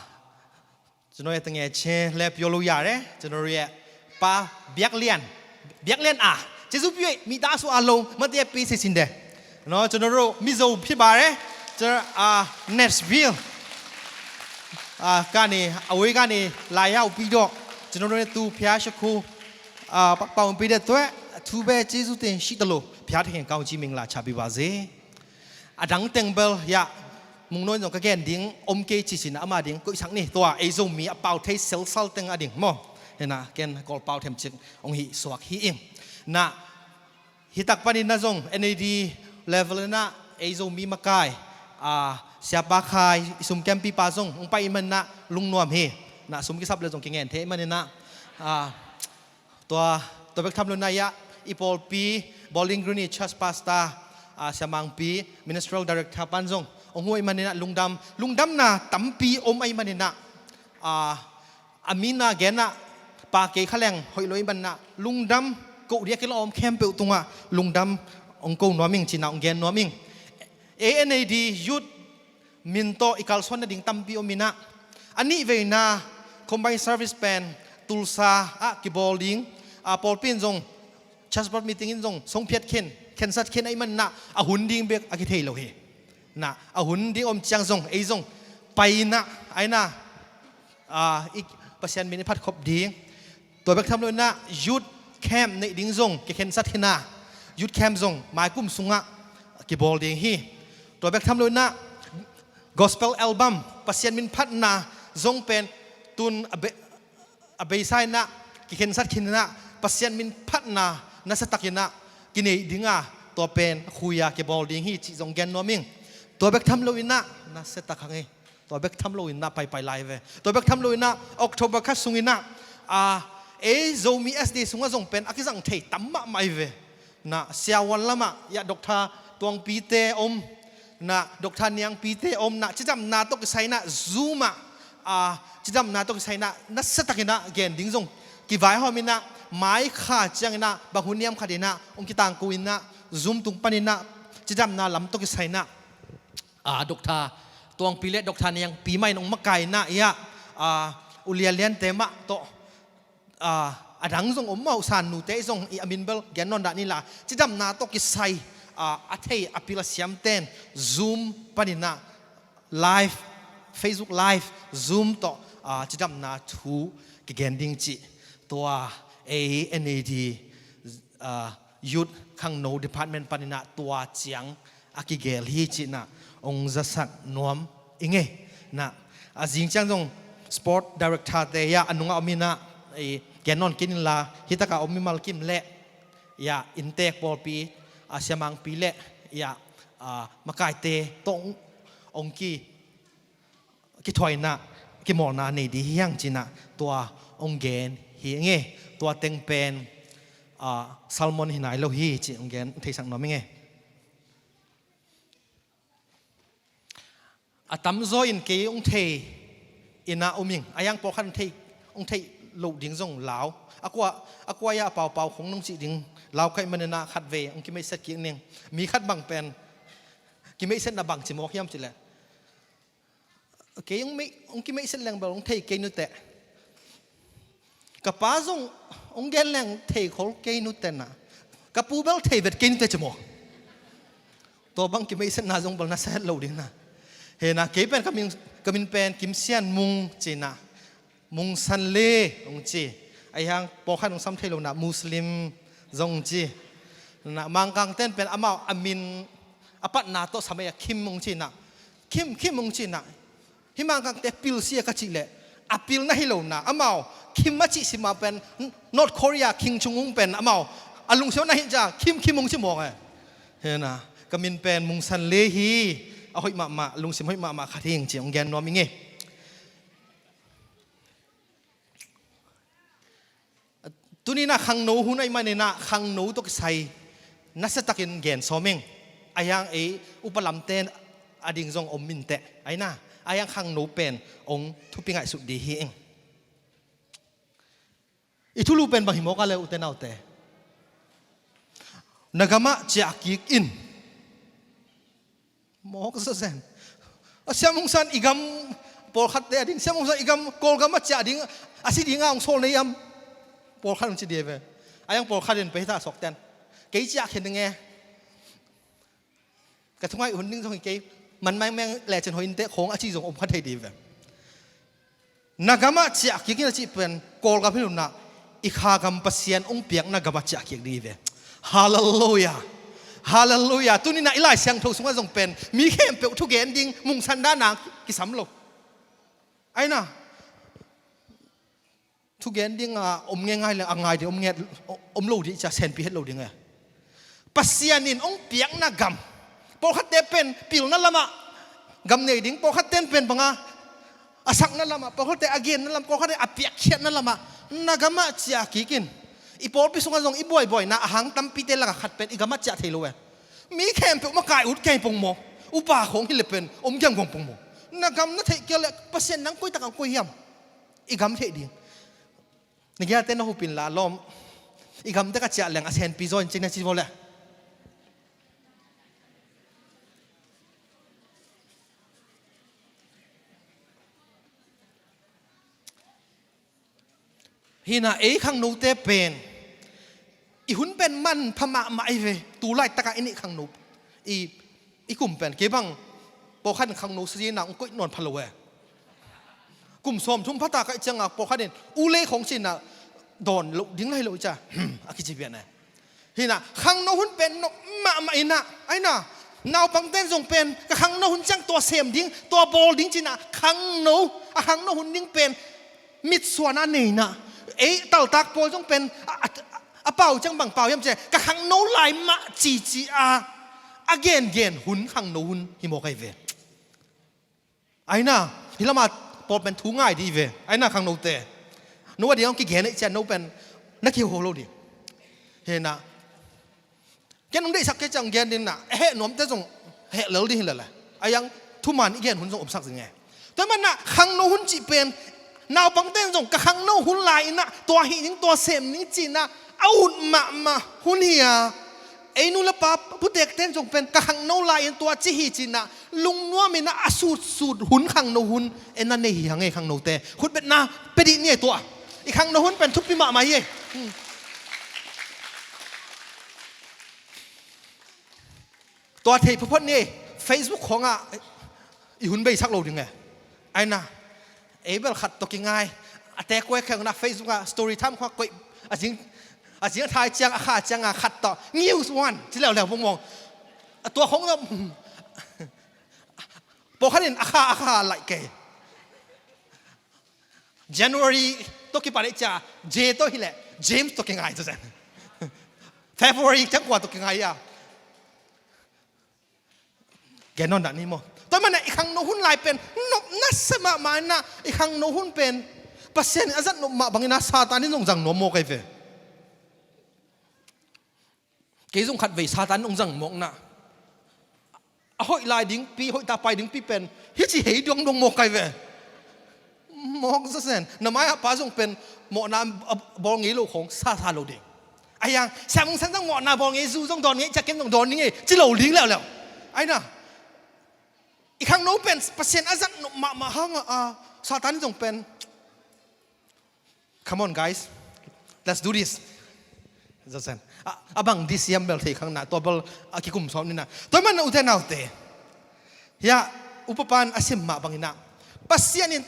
ကျွန်တော်ရဲ့သူငယ်ချင်းလည်းပြောလို့ရတယ်, ကျွန်တော်တို့ရဲ့ပါ, ဘျက်လျန်, ဘျက်လျန် အာ, ကျေးဇူးပြုမိသားစုအားလုံး မတ်တရပေးစီစဉ်တယ်. နော်, ကျွန်တော်တို့ Mizo ဖြစ်ပါတယ်. ကျွန်တော်, အာ, Nashville, အာ, ကနေ, အဝေးကနေလာရောက်ပြီးတော့ ကျွန်တော်တို့နဲ့သူဘုရားရှိခိုး, အာ, ပါဝင်ပေးတဲ့အတွက် အထူးပဲကျေးဇူးတင်ရှိသလို ဘုရားသခင်ကောင်းကြီးမင်္ဂလာချပေးပါစေ. A dang teng bel, ya, Mungno in zong ka gen ding om kei ci-in ah ama ding koihsak ni, tua ei Zomi a pau thei selsal teng a ding maw. Hi-in ah ken Kawlpau themcik hong hih suak hi ing. Na, hih tak panin ah zong N A D level in ah ei Zomi makai, ah, Siapa Khai i sum kempipa zong hong pai manin ah lungnuam hi. Na, sum kisap le zong kingen thei manin ah, ah, tua, tua bek tham loin ah ya, i pawlpi Bowling Green i church pastor, ah, Sia Mangpi, ministerial director pan zong hong huh ahih maninah lungdam, lungdamna tampi om ahih maninah, a, a mina genah pa kei kha leng hoih lo ahih maninah lungdam koh ding a kilawm khempeuh tungah lungdam hong ko nuam ing cinah hong gen nuam ing. A N A D Youth min tawh i kalsuan nading tampi om inah, a nih veina combined service pen Tulsa ah kibawl ding, a, pawlpi in zong church board meeting in zong song phiat khin, khensat khin ahih maninah a hun ding bek a kithei lo hi. Na a hun ding om ciang zong ei zong pai inah, ai na, a, i Pasian min i phat khop ding. Tua bek tham lo inah youth camp neih ding zong kikhensat khin a, youth camp zong mai kum sungah kibawl ding hi. Tua bek tham lo inah gospel album, Pasian min phatna zong pen tun a be-, a beisa inah kikhensat khin inah Pasian min phatna nasiatakinah kinei dinga tua pen khui-a kibawl ding hi cih zong gen nuam ing. Tua bek tham lo inah nasiatak hang hi. Tua bek tham lo inah paipai lai ve. Tua bek tham lo inah October kha sung inah, a, ei Zomi S D sungah zong pen a kizang thei tam mahmah hi ve. Na siavuan lamah ya Doctor Tuangpite om, na Doctor Niangpite om, na cidamna tawh kisai inah Zoom ah, a, cidamna tawh kisai inah nasiatakinah gen ding zong kivaihawm inah, mai kha ciang inah bang hun niam khat inah hong kitangko inah Zoom tung pan inah cidamna lam tawh kisai inah, a, Doctor Tuangpi le Doctor Niangpi mah in hong makai inah ya, a, ulialiante mah tawh, a, a dang zong om mah uh, san nute zong i a min bel gen nawn dah ni la, cidamna tawh kisai, a, a thei a pil a siamten Zoom pan inah live, Facebook live, Zoom tawh, a, cidamna thu kigen ding cih tua A N A D, a, Youth Khangno Department pan inah tua ciang a kigel hi cinah hong zasak nuam i ngei. Na a zing ciang zong sport director te ya a nungah om inah, i, gen nawn kei inla, hi takah om mimal kim le ya inntek pawlpi, a, siamangpi le ya, a, makaite tawh hong ki, kithuaina, kimawlna nei ding hi hang cinah tua hong gen hi ngei. Tua teng pen, a, sermon hi nai lo hi cih hong gen theisak nuam i ngei. A tamzaw in kei hong thei inah um ing. A yang pawlkhat hong thei, hong theih loh ding zong lau. A kua, a kua ya a paupau khong nong cih ding lau kaih maninah khat vei hong kimeihset kik ning. Mi khat bang pen kimeihsetna bang ci mawk hiam cileh, kei hong meih, hong kimeihset leng bel hong thei kei nuteh. Ka pa zong hong gen leng thei khol kei nuteh na. Ka pu bel thei vet kei nuteh ci maw. Tua bang kimeihsetna zong bel na sa het lo ding na. He na, kei pen ka min, ka min pen Kim Sian Mung ci na. Mung San Le hong ci. Ahi hang pawlkhat hong sam thei lo na, Muslim zong hong ci. Na Mangkang ten pen amau a min a patna tawh sam ahi a Kim hong ci na. Kim, Kim hong ci na. Hih Mangkangte pil sia ka cih leh a pil na hi lo na, amau Kim a cih sim a pen North Korea Kim Jong Un pen amau a lungsim na hi cia Kim, Kim hong ci mawk e. He na, ka min pen Mung San Le hi. A hoih mahmah, lungsim hoih mahmah khat hi ing ci hong gen nuam i ngei. Tuni na khangno hun ahi maninah khangno tawh kisai nasiatakin gen sawm ing. Ahi hang ei upa lamte a ding zong om inteh. Ahi na, ahi hang khangno pen hong thupi ngaihsut ding hi ing. I thulu pen bang hi mawk a le ute naute? Na gamah ciah kik in. Mawk zazen. A Siam Mung San i gam pawlkhatte a ding, Siam Mung San i gam Kawlgam a ciah ding, a si dinga hong sawl nei am? Pawlkhat hong ci ding ve. Ahi hang pawlkhat in pei ta sawk ten. Kei ciah khin ding e. Ka thungaih hun ding zong hi kei. Man mengmeng lecin hoih inteh khawng a ci zong om kha thei ding ve. Na gamah ciah kik in a cih pen Kawlgam hi lo na, i kha gam Pasian hong piakna gamah ciah kik ding hi ve. Halleluiah. Halleluiah. Tuni na i Lai Siangtho sungah zong pen mi khempeuh thugen ding Mung San dana kisam lo. Ahi na, thugen ding a om ngeingai le a ngai ding om nget, om lo ding cia senpi het lo ding e. Pasian in hong piakna gam. Pawlkhatte pen pilna lamah gam nei ding, pawlkhatte pen banga a sakna lamah, pawlkhatte a genna lamah, pawlkhatte a piakkhiatna lamah, na gamah ciah kik in. I pawlpi sungah zong i buaibuaina a hang tampite lakah khat pen i gamah ciah thei lo e. Mi khempeuh makai ut kei pong maw? Upa khawng hi le pen om giamguam pong maw? Na gam na theih kei le Pasian nang koi takah koi hiam? I gam theih ding. Na giate na hupin la lawm. I gam tek a ciah leng a senpi zaw in cing na ci vaw le. Hina ei khangnote pen i hun pen manpha mahmah i ve. Tu laitakah i nih khangno i, i kum pen kei bang pawlkhat in khangno sa dina ong koih nawn pha lo e. Kum sawmthum phata kaih cianga pawlkhat in u lei khawng cina dawn loh ding lai lo i ca a kici pian e. Hina khangno hun pen nop mahmah ina aina naupangten zong pen ka khangno hun ciang tua sem ding tua bawl ding cina khangno a khangno hun ding pen mitsuana neina ei taltak pawl zong pen a, a, a pau ciang bang pau hiam cia ka khangno lai mah cici a a gengen hun khangno hun hi mawk ai ve. Aina hi lama pawl pen thu ngai dih ve aina khangnote. No a ding hong kigen ei cian no pen na kiho lo ding. Hena ken hong deihsak kei ciang gen ding na a heh nuamte zong heh lel ding hi lala. A yang thuman i gen hun zong omsak zing e. Tua manna khangno hun cih pen naupangten zong ka khangno hun lai inah tua hih ding tua sem ding cihna a ut mahmah hun hi a. Ei nu le pa putekten zong pen ka khangno lai in tua ci hi cihna lungnuam inah a sutsut hun khangno hun en na nei hi hang ei khangnote khutbetna pe dih ni ei tua i khangno hun pen thupi mahmah hi ei. Tua thei phaphot ni ei Facebook khawngah i hun beisak lo ding e. Aina ei bel khat tawh kingai a te kuai khengna Facebook ah story time khawngah koih a zing a zing a thai ciang a kha cianga khat tawh news one ci leuleu mongmong a tua khong zong pawlkhat in a kha a kha laih kei. January tawh kipan ei cia J tawh hileh James tawh kingai zazen. February ciang kua tawh kingai a gen nawn dah ni maw? Tua manah i khangno hun lai pen nopna sa mahmah inah i khangno hun pen Pasian in a zat nop mah bangin a Satan in zong zang nuam maw kei ve. Kei zong khatvei Satan in hong zang mawkna a hoih lai dingpi hoih tapai dingpi pen hici hei duangduang mawk kai ve. Mawk zasen na mai-ah pa zong pen mawhna a bawl ngei lo khawng sasa lo ding. A hiang siamungsan zong mawhna bawl ngei zu zong dawn ngei ciakin zong dawn ni ngei ci lo ding leuleu. Aina i khangno pen Pasian a zat nop mahmah hangah a Satan in zong pen Come on, guys. Let's do this. Zazen. A, a bang disiam bel thei khang na, tua bel a kikum sawm ni na. Tua man na ute naute. Hia, upa pan a sim mah bangin ah Pasian in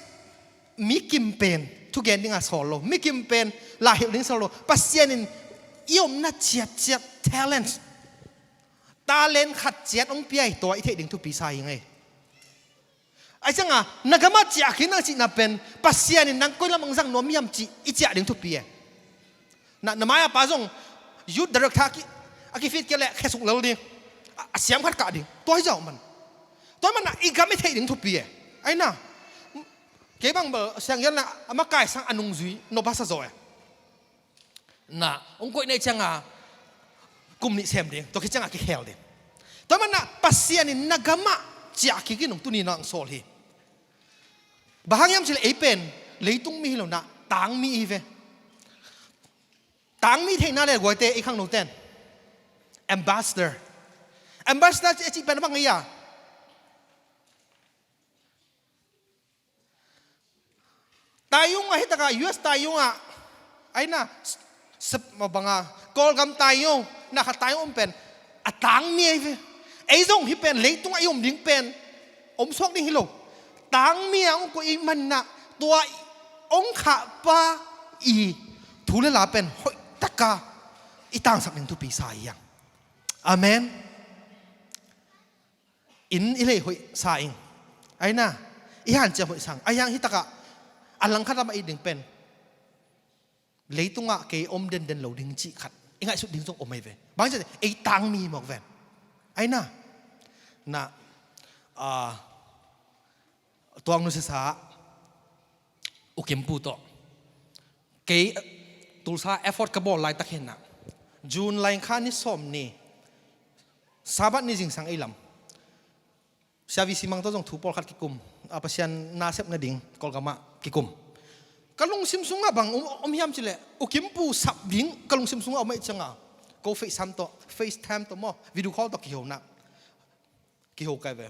mi kim pen thugen ding a sawl lo. Mi kim pen lahilh ding sawl lo. Pasian in i omna ciatciat talent. Talent khat ciat hong pia i tua i theih ding thupi sa hi ngei. Ai cianga na gamah ciah khin a cihna pen Pasian in nang koi lam ang zang nuam hiam cih i ciah ding thupi e. Na, na mai-ah pa zong youth director a ki, a kifit kia le khesuk lel ding. A, a siam khat kah ding. Tua hi zau man. Tua man a i gam i theih ding thupi e. Ai na. Kei bang bel siang yan na a makai sang a nungzui no basa zaw e. Na, hong koih neih cianga kum nih sem ding, tua khit cianga kikhel ding. Tua manah Pasian in na gamah ciah kik in hong tuni na ang sawl hi. Bang hang hiam cileh ei pen leitung mi hi lo na, tangmi i hi ve. Tangmi theihna le guaite ei khangnoten ambassador. Ambassador ci a cih pen a bang ei a Taiyung ah hitaka U S Taiyung ah aina sep banga Kawlgam Taiyung na kha Taiyung om pen a tangmi ahi ve. Ei zong hi pen leitung a i om ding pen om suak ding hi lo. Tangmi a ong ko i manna tua ong khah pa i thu le la pen hoih taka i tangsak ding thupi sa i hiang. Amen. Inn i lei hoih sa ing. Aina i hanciam hoih sang a hiang hitakah a langkhat lamah i ding pen leitungah kei om denden lo ding cih khat i ngaihsut ding zong om ahi ve. Bang ci ei tangmi mawk ven. Aina na tuang nusisa ukimpu tawh kei Tulsa effort ka bawl laitak hinah June lai kha ni sawm ni Sabbath ni zingsang ei lam Sia V C Mang tawh zong thu pawlkhat kikum, a Pasian nasep nading Kawlgamah kikum. Ka lungsim sungah bang om, om hiam cileh, U Kimpu sap ding ka lungsim sungah om ahih cianga, ko FaceTime tawh, FaceTime tawh maw, video call tawh kihona, kiho kai ve.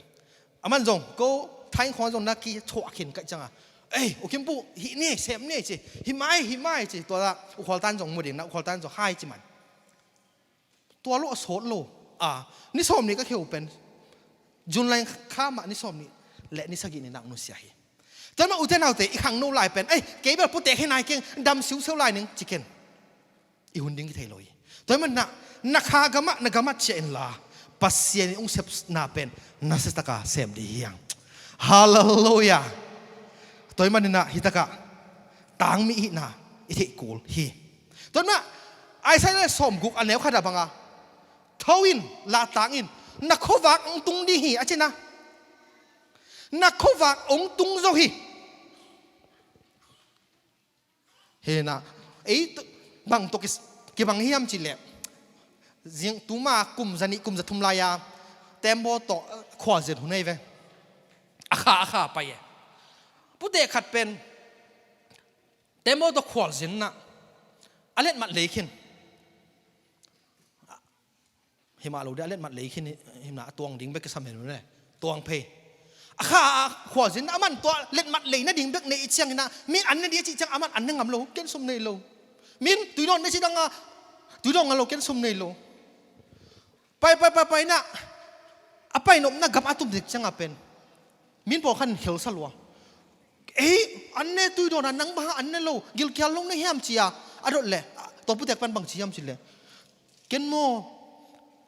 Aman zong ko thain khong zong na kithuah khin kai cianga, ei, U Kimpu hih ni sem ni ci, hih mai hih mai ci. Tua U Khualtan zong mu ding na, U Khualtan zong hai ci man. Tua lo a sawt lo. A, ni sawm ni ka kheu pen June lai kha mah ni sawm ni le ni sagih ni nak nusia hi. Tua mah ute naute, i khangno lai pen, ei, kei bel putek hi nai keng, dam siuseu lai ning ci ken. I hun ding kithei lo hi. Tua mah na, na kha gamah, na gamah ciah inla, Pasian in ung sepna pen nasia taka sem dih hiang. Halleluiah. Tua mah na hitakah tangmi ihna i theih kul hi. Tua mah Isaiah sawmguk a neu khat a banga, tho in, la tang in, na khuavak ong tung ding hi a ci na. Na khuavak ong tung zo hi. Hena, ei, bang tawh kibang hiam cileh, zing tuma kum zanih kum zathum lai-a tembaw tawh khualzin hun ei ve. A kha a kha pai e. Putek khat pen tembaw tawh khualzinna a letmat lei khin. Himah lo dih a letmat lei khin himna a tuang ding bek kisam hen le tuang phei. A kha a khualzinna a man tua letmat lei nading bek nei i ciang hina, min an na dih a cih ciang a man an na ngam lo, ken sum nei lo. Min tuidawn na ci danga tuidawn ngam lo, ken sum nei lo. Pai pai pai pai na a painopna gam a tum dik cianga pen min pawlkhat in khelsa lua. Ei, an ne tuidawn a nang bang an ne lo, gilkial lo na hiam cia a dot le, tua putek pan bang ci hiam cileh, ken maw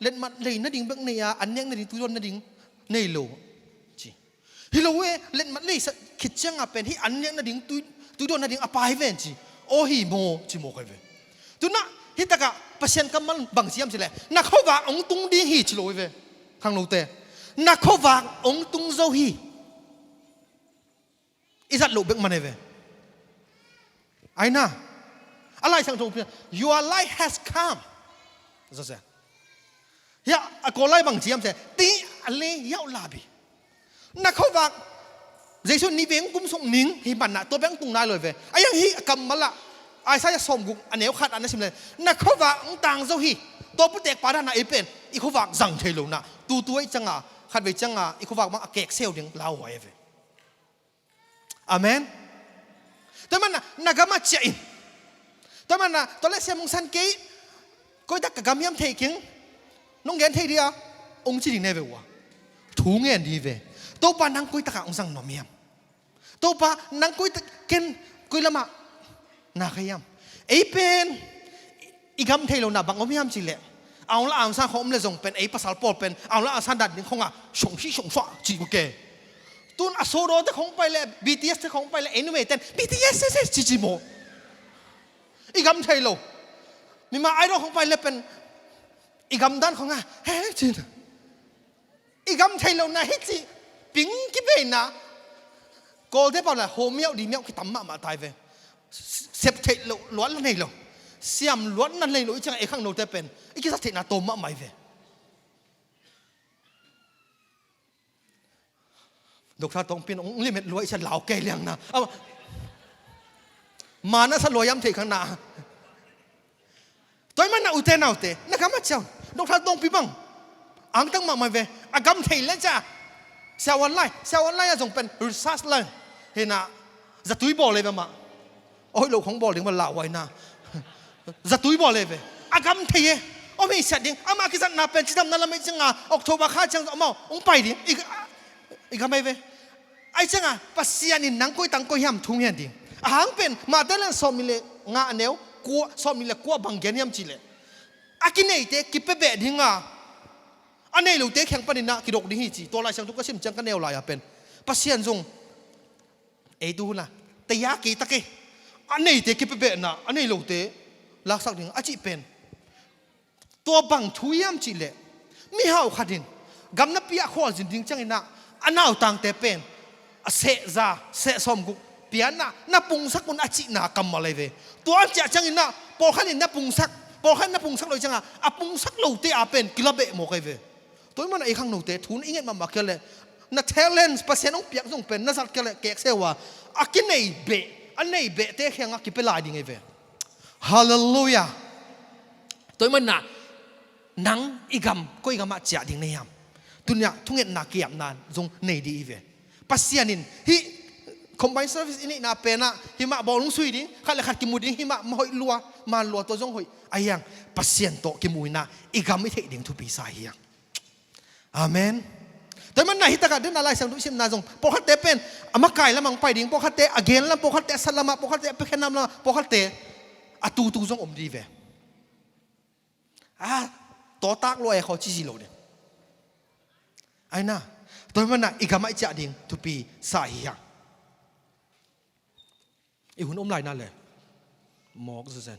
letmat lei nading bek nei a, an nek nading tuidawn nading nei lo ci. Hi lo e, letmat lei sa khit cianga pen hi an nek nading tui, tuidawn nading a pai ven ci. Aw hi maw ci maw kai ve. Tuna hitakah Pasian kammal bang ci hiam cileh, na khuavak ong tung ding hi ci lo ve. Khangnote, na khuavak ong tung zo hi. I zat loh bek man e ve. Aina, a Lai Siangtho pia, your light has come. Zose. Hia a Kawl lai bang ci hiam se, ti a le yau labi. Na khuavak, Jesu ni veng kum sung ning hi manna tua beng tung nai lo ve. A yang hi a kammal ah Isaiah sawmguk a neu khat a na sim le, na khuavak ong tang zo hi. Tua putek pa dana ei pen i khuavak zang thei lo na, tutu ei cianga, khatvei cianga i khuavak bang a kek seu ding lauhuai e ve. Amen. Tua mana na gamah ciah in. Tua mana tua le siam ung san kei, koitak ka gam hiam thei keng, nong gen thei dia, ong ci ding ne ve ua. Thu ngen di ve. Topa nang koitakah ong zang nuam hiam? Topa nang koitak ken koi lamah na kha hiam? Ei pen i gam thei lo na bang om hiam cileh, aung la aung san khong om le zong pen ei pasal pawl pen aung la aung san dan ding khonga song si song sua ci bu ke. Tun a solo te khong pai le, B T S te khong pai le, ei numei ten B T S S S ci ci maw. I gam thei lo. Mima Idol khong pai le pen i gam dan khonga he ci na. I gam thei lo na hi ci ping kibeina. Kawlte pau la ho miau di miau kitam mahmah tai ve. Sep theih lo luat la nei lo, siam luat na nei lo i ciang ei khangnote pen i kisa theihna tawm mahmah i ve. Doctor Tongpin ong limit lua i sa lau kei liang na. Mana sa lua yam thei khang na. Tua i mana ute naute na gam a ciau. Doctor Tongpi bang angtang mahmah ve. A gam thei le ca siawan lai, siawan lai a zong pen research lai. Hena zatui bawl le ve mah. Oi lo khong bawl ding ma lauhuai na. Zatui bawl le ve. A gam thei e. Om hei siat ding ama kizatna pen cidamna lamei cianga October kha ciang amau ong pai ding. I gam ei ve. Ai cianga Pasian in nang koi tang koi hiam thung hian ding. A hang pen Mate le sawmni le nga a neu kua, sawmni le kua bang gen hiam cileh, a kineite kipia beh dinga a nei lote kheng paninah kidok ding hi ci. Tua Lai Siangtho ka sim ciang ka neu lai-a pen Pasian zong ei tu huna taya kei ta kei, a neite kipia behna a nei lote laksak ding a cih pen tua bang thu hiam cihleh, mihau khatin gamnapi ah khualzin ding cianginah a nautangte pen a sehza seh sawmguk pianah na pungsak un a cihna kammal ahi ve. Tua a ciah cianginah pawlkhatin na pungsak, pawlkhatin na pungsak lo cianga a pungsak lote a pen kilabeh mawk ahi ve. Tua i manah ei khangnote thu na i nget mahmah khial leh Na talents Pasian hong piak zong pen na zat ka leh kek se uh a, a kinei beh, a nei behte kiangah kipia lai ding hi ve. Halleluiah. Tua ahih manin ah nang i gam koi gamah ciah ding na hiam? Tuni-ah thungetna kiapna zong nei ding hi ve. Pasian in hih combined service i neihna pen ah hih mah bawlung sui ding, khat le khat kimu ding, hih mah hoih lua, man lua, tua zong hoih. Ahi hang Pasian tawh kimu in ah i gam i theih ding thupi sa hi hang. Amen. Tua ahih manin ah hih takah den a Lai Siangtho i simna zong pawlkhatte pen a makai lamah hong pai ding, pawlkhatte a gen lam, pawlkhatte a sat lamah, pawlkhatte a piakhiat nam lamah, pawlkhatte a tutu zong om ding hi ve. A, tawtak lua e khaw ci si lo ding. Ahi na, tua ahih manin ah i gamah i ciah ding thupi sa hi hang. I hun om lai na le mawk zezen.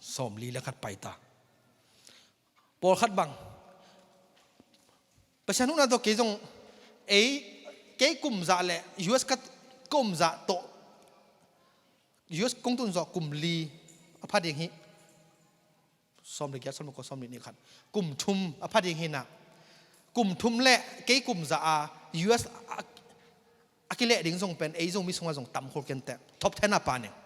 Sawmli le khat pai ta. Pawlkhat bang Pasian huhna tawh kei zong, ei, kei kum zah le U S ka, ka om zah tawh, U S kong tun zawh kum li a pha ding hi. Sawm le giat, sawm le kua, sawm le nih, khat, kum thum a pha ding hi na. Kum thum le kei kum zah a U S a, a kileh ding zong pen ei Zomi sungah zong tam khol kei inteh, top ten a pan ing.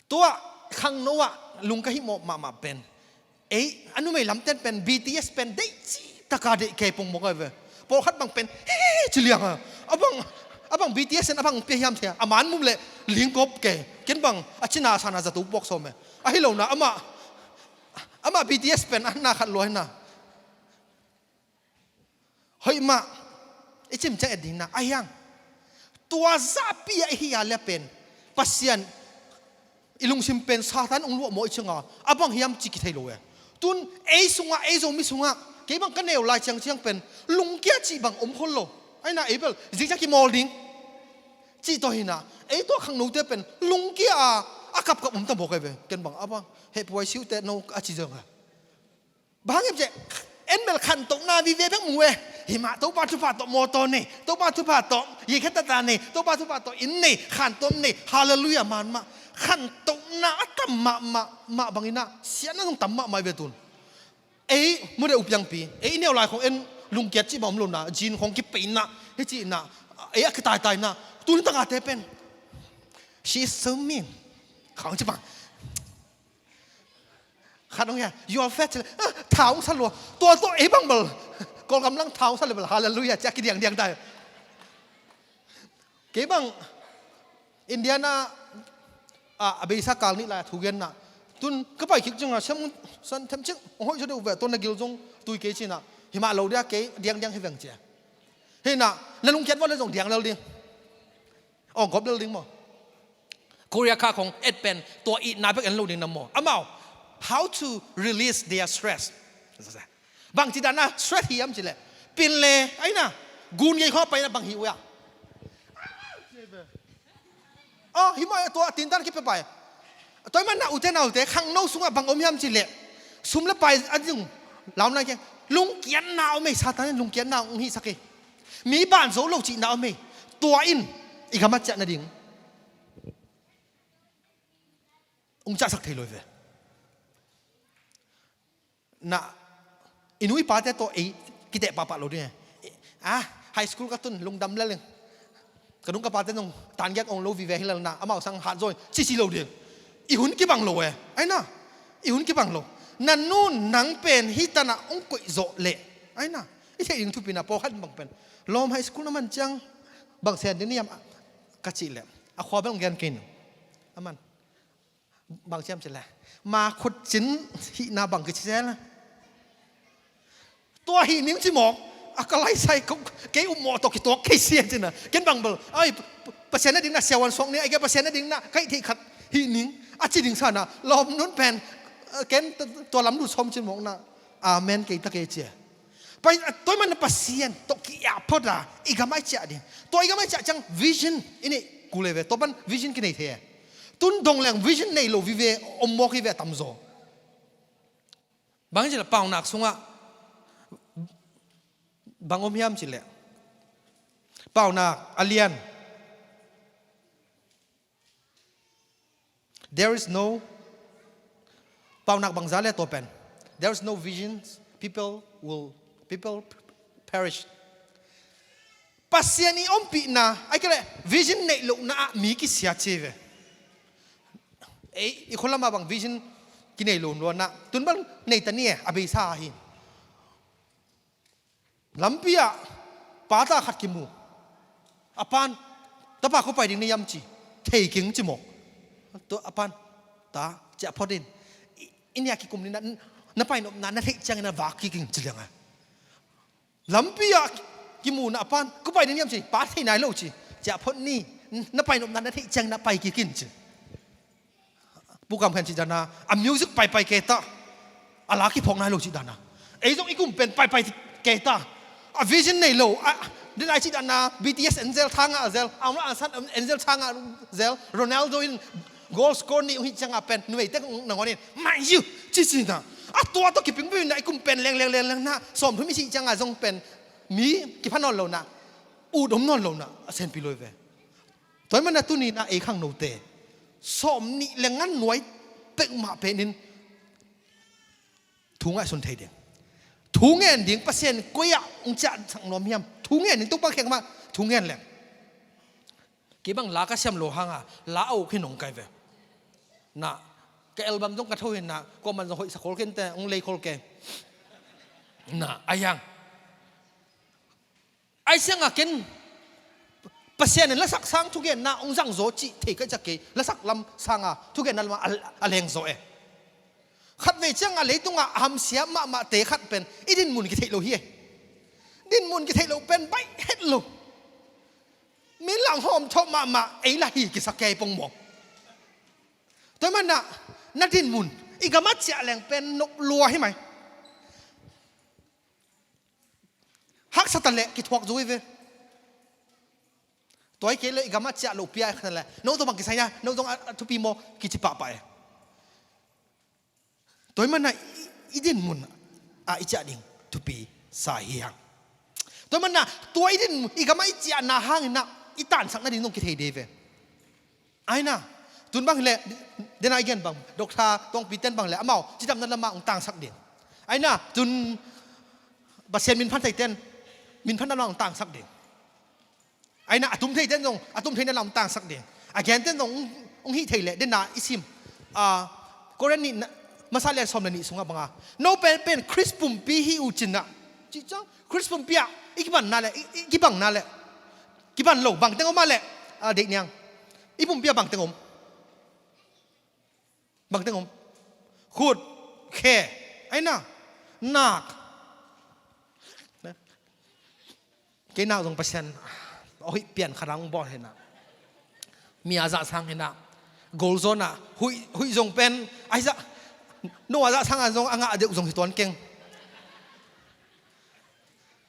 Tua khangno ah lung ka himawh mahmah pen, ei, a numei lamten pen B T S pen deih cih taka deih kei pongmawk ahi ve. Pawlkhat bang pen hi hi ci liang a, a bang, a bang B T S in a bang pia hiam thei a, a man mum le lingkop kei. Ken bang a cina sana zato puak sawm e. Ahi lo na, amah, amah B T S pen a na khat lua hi na. Hoih mah i cim ciang et ding na, ahi hang tua zahpi ah i hih a le pen Pasian i lungsim pen Satan hong luah maw i cianga, a bang hiam ci kithei lo e. Tun ei sungah, ei Zomi sungah, kei bang ka neu lai ciangciang pen lungkia cih bang om khol lo. Ahi na, ei bel zingciang kimawl ding cih tawh hi na, ei tua khangnote pen lungkia a, a kapkap om ta mawk ahi ve. Ken bang a bang hehpuai siuhte no a ci zong a. Bang hiam cih, en bel khantohna vive bek mu e. Hih mah Topa thupha tawh mawtaw nei, Topa thupha tawh yeikhiatata nei, Topa thupha tawh inn nei, khantuam nei. Halleluiah man mah. Khantohna a tam mahmah, mah bangin ah siatna zong tam mahmah hi ve tun. Ei mudeuh piangpi, ei i neu lai khong en lungkiat cih bang om lo na, zin khong kipeina, hih cihna, ei a kitaitaina. Tun tangate pen, "She is so mean," khong cih bang. Khat hong hia, "You are fat," ci le, "Ah, tha hong sa lua." Tua tawh ei bang bel Kawlgam lang tha hong sa le bel, halleluiah, ci a kidiangdiang ta hi. Kei bang Indiana ah, a beisa kal nih lai a thugenna. Tun ka pai kik ciangah siam san them cing, hong hoih zaw deuh ve, tua na gil zong tui kei ci na. Hih mah lo dia kei diangdiang hi veng ci a. Hi na, na lungkiat vua le zong diang lel ding. Aw, gawp lel ding maw? Korea kha khong et pen tua itna bek en lo ding na maw? Amau, how to release their stress. Bangci dan a stress hiam cih leh, pin le, ahi na, gun gei khong a pai na bang hi uh a. Aw, hih mah tua a tintan kipia pai. Tua ahih manin ah ute naute, khangno sungah bang om hiam cih leh, sum le pai a ding, lam lai keng, lungkiatna om ei, Satan in lungkiatna hong hihsak ei. Mi ban zo lo cihna om ei. Tua in i gam a ciah nading hong ciahsak thei lo hi ve. Na, i nu i pate tawh ei kiteh pahpah lo ding e. Ah, high school ka tun lungdam lel ing. Ka nu ka pate nong tangiak ong lo vive hi lel na, amau sang hat zaw ing, ci ci lo ding. I hun kibang lo e. Ahi na, i hun kibang lo. Na nu nang pen hih tanah hong koih zawh leh, ahi na, i theih ding thupi na, pawlkhat bang pen, "Lawm, high school na man ciang bang sen ding na hiam?" ka cih leh, a khua bel hong gen kei ning. A man, bang ci hiam cih leh, "Ma khutcin hihna bang kici zel." Tua hih ning ci mawk. A ka laisai ko, kei upmawh tawh kituak kei sia ci na. Ken bang bel, ai, Pasian na ding na siavuan suak ni, ai, kei Pasian na ding na ka hih theih khat hih ning a ci ding sa na, lawm nun pen, eh, ken tua lam lut sawm ci mawk na. Amen kei ta kei ci e. Pai, tua ahih manin Pasian tawh ki-ap phot a, i gam a i ciah ding. Tua i gam a i ciah ciang vision i neih kul e ve, tua pan vision kinei thei e. Tun dong leng vision nei lo vive om mawk hi ve a tamzaw. Bang ci leh Paunak sungah bang om hiam cih leh, Paunak a lian, there is no, Paunak bangza le tua pen, there is no visions, people will People perish. Pasian i ompihna, ai kei le vision neih lohna ah mi kisia ci ve. Ei, i khualama bang vision kinei lo luanah tun bang nei ta ni e, a beisa ahi. Lampi ah pa ta khat kimu. A pan, "Tapa, ko pai ding na hiam?" ci. "Thei keng," ci maw. Tua a pan, "Ta, ciah phot in. I, i nia kikum ni na, na pai nopna na theih ciangin na vak kik in," ci liang a. Lampi ah kimu na a pan, "Ko pai ding hiam?" ci. "Pa, thei nai lo," ci. "Ciah phot ni, na pai nopna na theih ciangin na pai kik in," ci. Pu Kam Khen cih dana, a music paipai kei ta, a la kiphawk nai lo cih dana. Ei zong i kum pen paipai kei ta. A vision nei lo, a, den ai cih dana, B T S en zel, thangah a zel, Aung San en zel, thangah a zel, Ronaldo in goal score nih hong hih ciangah pen, numei tek nangawn in, "Mai yu," ci ci na. A tua tawh kiping bui na, i kum pen leng, leng, leng, leng na, sawmthum i sih ciangah zong pen, mi kipha nawn lo na, ut om nawn lo na, a senpi lo ve. Tua hi mana tuni na ei khangnote, sawmnih le ngan nuai pek mah penin thu ngaihsun thei ding. Thu ngen ding, Pasian koi ah hong ciahsak nuam hiam? Thu ngen ding, Topa kiang mah thu ngen leng. Kei bang la ka siam lo hanga, la a uk hi nong kai ve. Na, ka album zong ka tho hi na, kuaman zong hoih sa khol kei in te, hong lei khol kei. Na, a hiang. Ai siangah ken Pasian in lasak sang thugenna hong zangzaw cih thei ka ciah kei, lasak lam sanga thugenna lamah a, a lengzaw e. Khatvei ciangah leitungah a hamsia mahmahte khat pen i dinmun kitheih lo hi e. Dinmun kitheih lo pen baih het lo. Min lang hawm thawh mahmah ei lah hi kisa kei pong maw. Tua hi mana na dinmun i gamah ciah leng pen nop lua hi mai. Haksa ta leh kithuak zo hi ve. Tua hi kei le i gamah ciah loh pia kha le, "No zong bang kisai na, no zong a, a thupi maw?" kici pahpah e. Tua hi mana i, i dinmun ah i ciah ding thupi sa hi hang. Tua hi mana tua i din, i gamah i ciahna hangin ah i tansak nading zong kithei dei ve. Aina, tun bang hileh, dena i gen bang, Doctor Tawngpi ten bang hileh, amau cidamna lamah hong tangsak ding. Aina, tun Pasian minphan thei ten, minphan lamah hong tangsak ding. Aina, a tum thei ten zong, a tum theina lamah hong tangsak ding. A gen ten zong, hong, hong hih thei leh, dena i sim. A, Korin nih na, masa lian sawm le nih sungah banga, "No pen, pen Khrist pumpi hi uh cin ah." Cih ciang, Khrist pumpi ah, i kibanna leh, i, i kibangna leh. Kiban lo, bang teng om a leh, a, deih niang. I pumpi ah bang teng om. Bang teng om. Khut, khe, aina, nak. Kei nak zong Pasian, a huih pian khat ang bawl hi na. Mi a zah sang hi na. Goal zone ah, huih, huih zong pen, ai zah, no a zah sang a zong a ngah deuh zong hi tuan keng.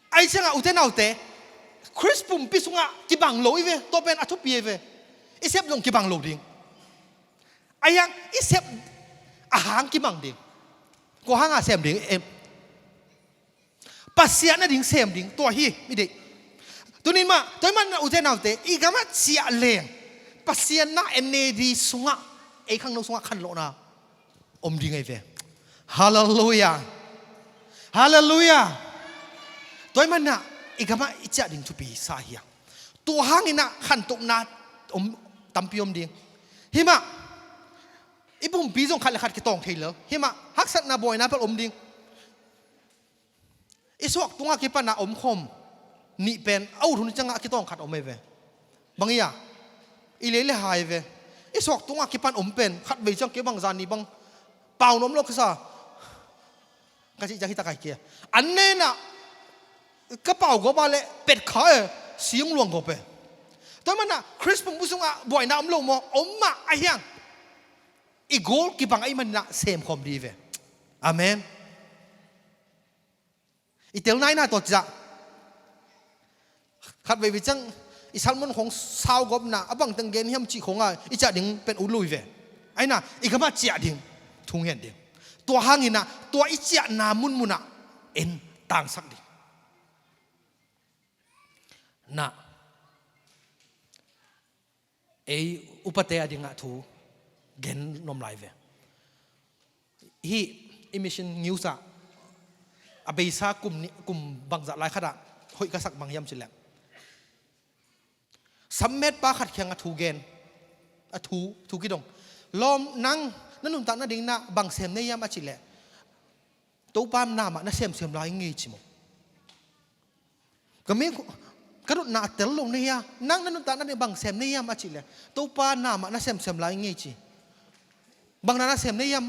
Ai ciangah ute naute, Khrist pumpi sungah kibang lo i ve, tua pen a thupi i ve. I sep zong kibang lo ding. Ai hang i sep a hang kibang ding. Kua hanga sem ding em? Pasian ading sem ding, tua hi, i deih. Tunin mah, tua hi mana ute naute, i gamah ciah leng. Pasian na N A D sungah, ei khangno sungah khanlawhna om ding ahi ve. Halleluiah. Halleluiah. Tua hi mana i gamah i ciah ding thupi sa hi a. Tua hangin ah khantohna om, tampi om ding. Hi mah, i pumpi zong khat le khat kitawng thei lo. Hi mah, haksatna buaina pal om ding. I suak tungah kipan a omkhawm nih pen a ut hun ciangah a kitawng khat om ahi ve. Bang hi a, i lei le hai ve. I suak tungah kipan om pen khatvei ciang kei bang zan ni bang pau nuam lo ka sa. Ka cih ciang hi ta kai kia. An nen ah ka pau gawp a le pet kha e, siung luang gawp e. Tua hi mana Khrist pumpi sungah buaina om lo maw? Om mah a hiang. I goal kibang ahih manin ah semkhawm dih ve. Amen. I tel naina tawh ciah. Khat veivei ciang i sermon khong sau gawpna a bangteng gen hiam cih khong a i ciah ding pen ut lui ve. Aina i gamah ciah ding, thungen ding. Tua hangin ah tua i ciahna munmun ah en tangsak ding. Na ei upate a dingah thu gen nuam lai ve. Hih i mission news ah A beisa kum nih, kum bangzah lai khatah hoih ka sak bang hiam cileh, sammet pa khat kiangah thu gen, a thu thu kidong. Lawm, nang na nuntak nading na bang sem na hiam a cileh, Topa namah na semsem lai ngei ci maw. Ka mi, ka dotna a tel lo na hia, nang na nuntak nading bang sem na hiam a cileh, Topa namah na semsem lai ngei ci. Bang na na sem na hiam?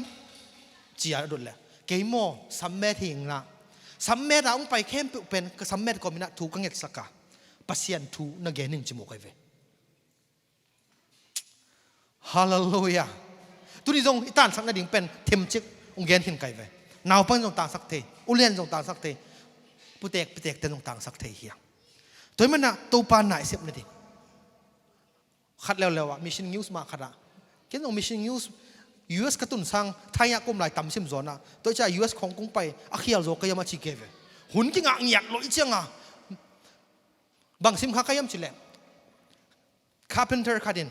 Ci a dot leh, kei maw, sammet hi ing na. Sammet a hong pai khempeuh pen ka sammet kawm inah thu ka ngetsak a, Pasian thu na gen ing ci maw kai ve. Halleluiah. Tuni zong i tansak nading pen themcik hong gen khin kai ve. Naupang zong tansak thei, ulian zong tansak thei, putek pitekte zong tansak thei hi a. Tua hi manah Topa na i sep nading. Khat leuleu ah Mission News mah khatah, ken zong Mission News, U S ka tun sang thaiah kum lai tam sim zawnah, tua i cia U S khawng kong pai a khial zaw ka hiam a ci kei ve. Hun kingah ngiat lo i cianga bang sim kha ka hiam cileh, carpenter khatin,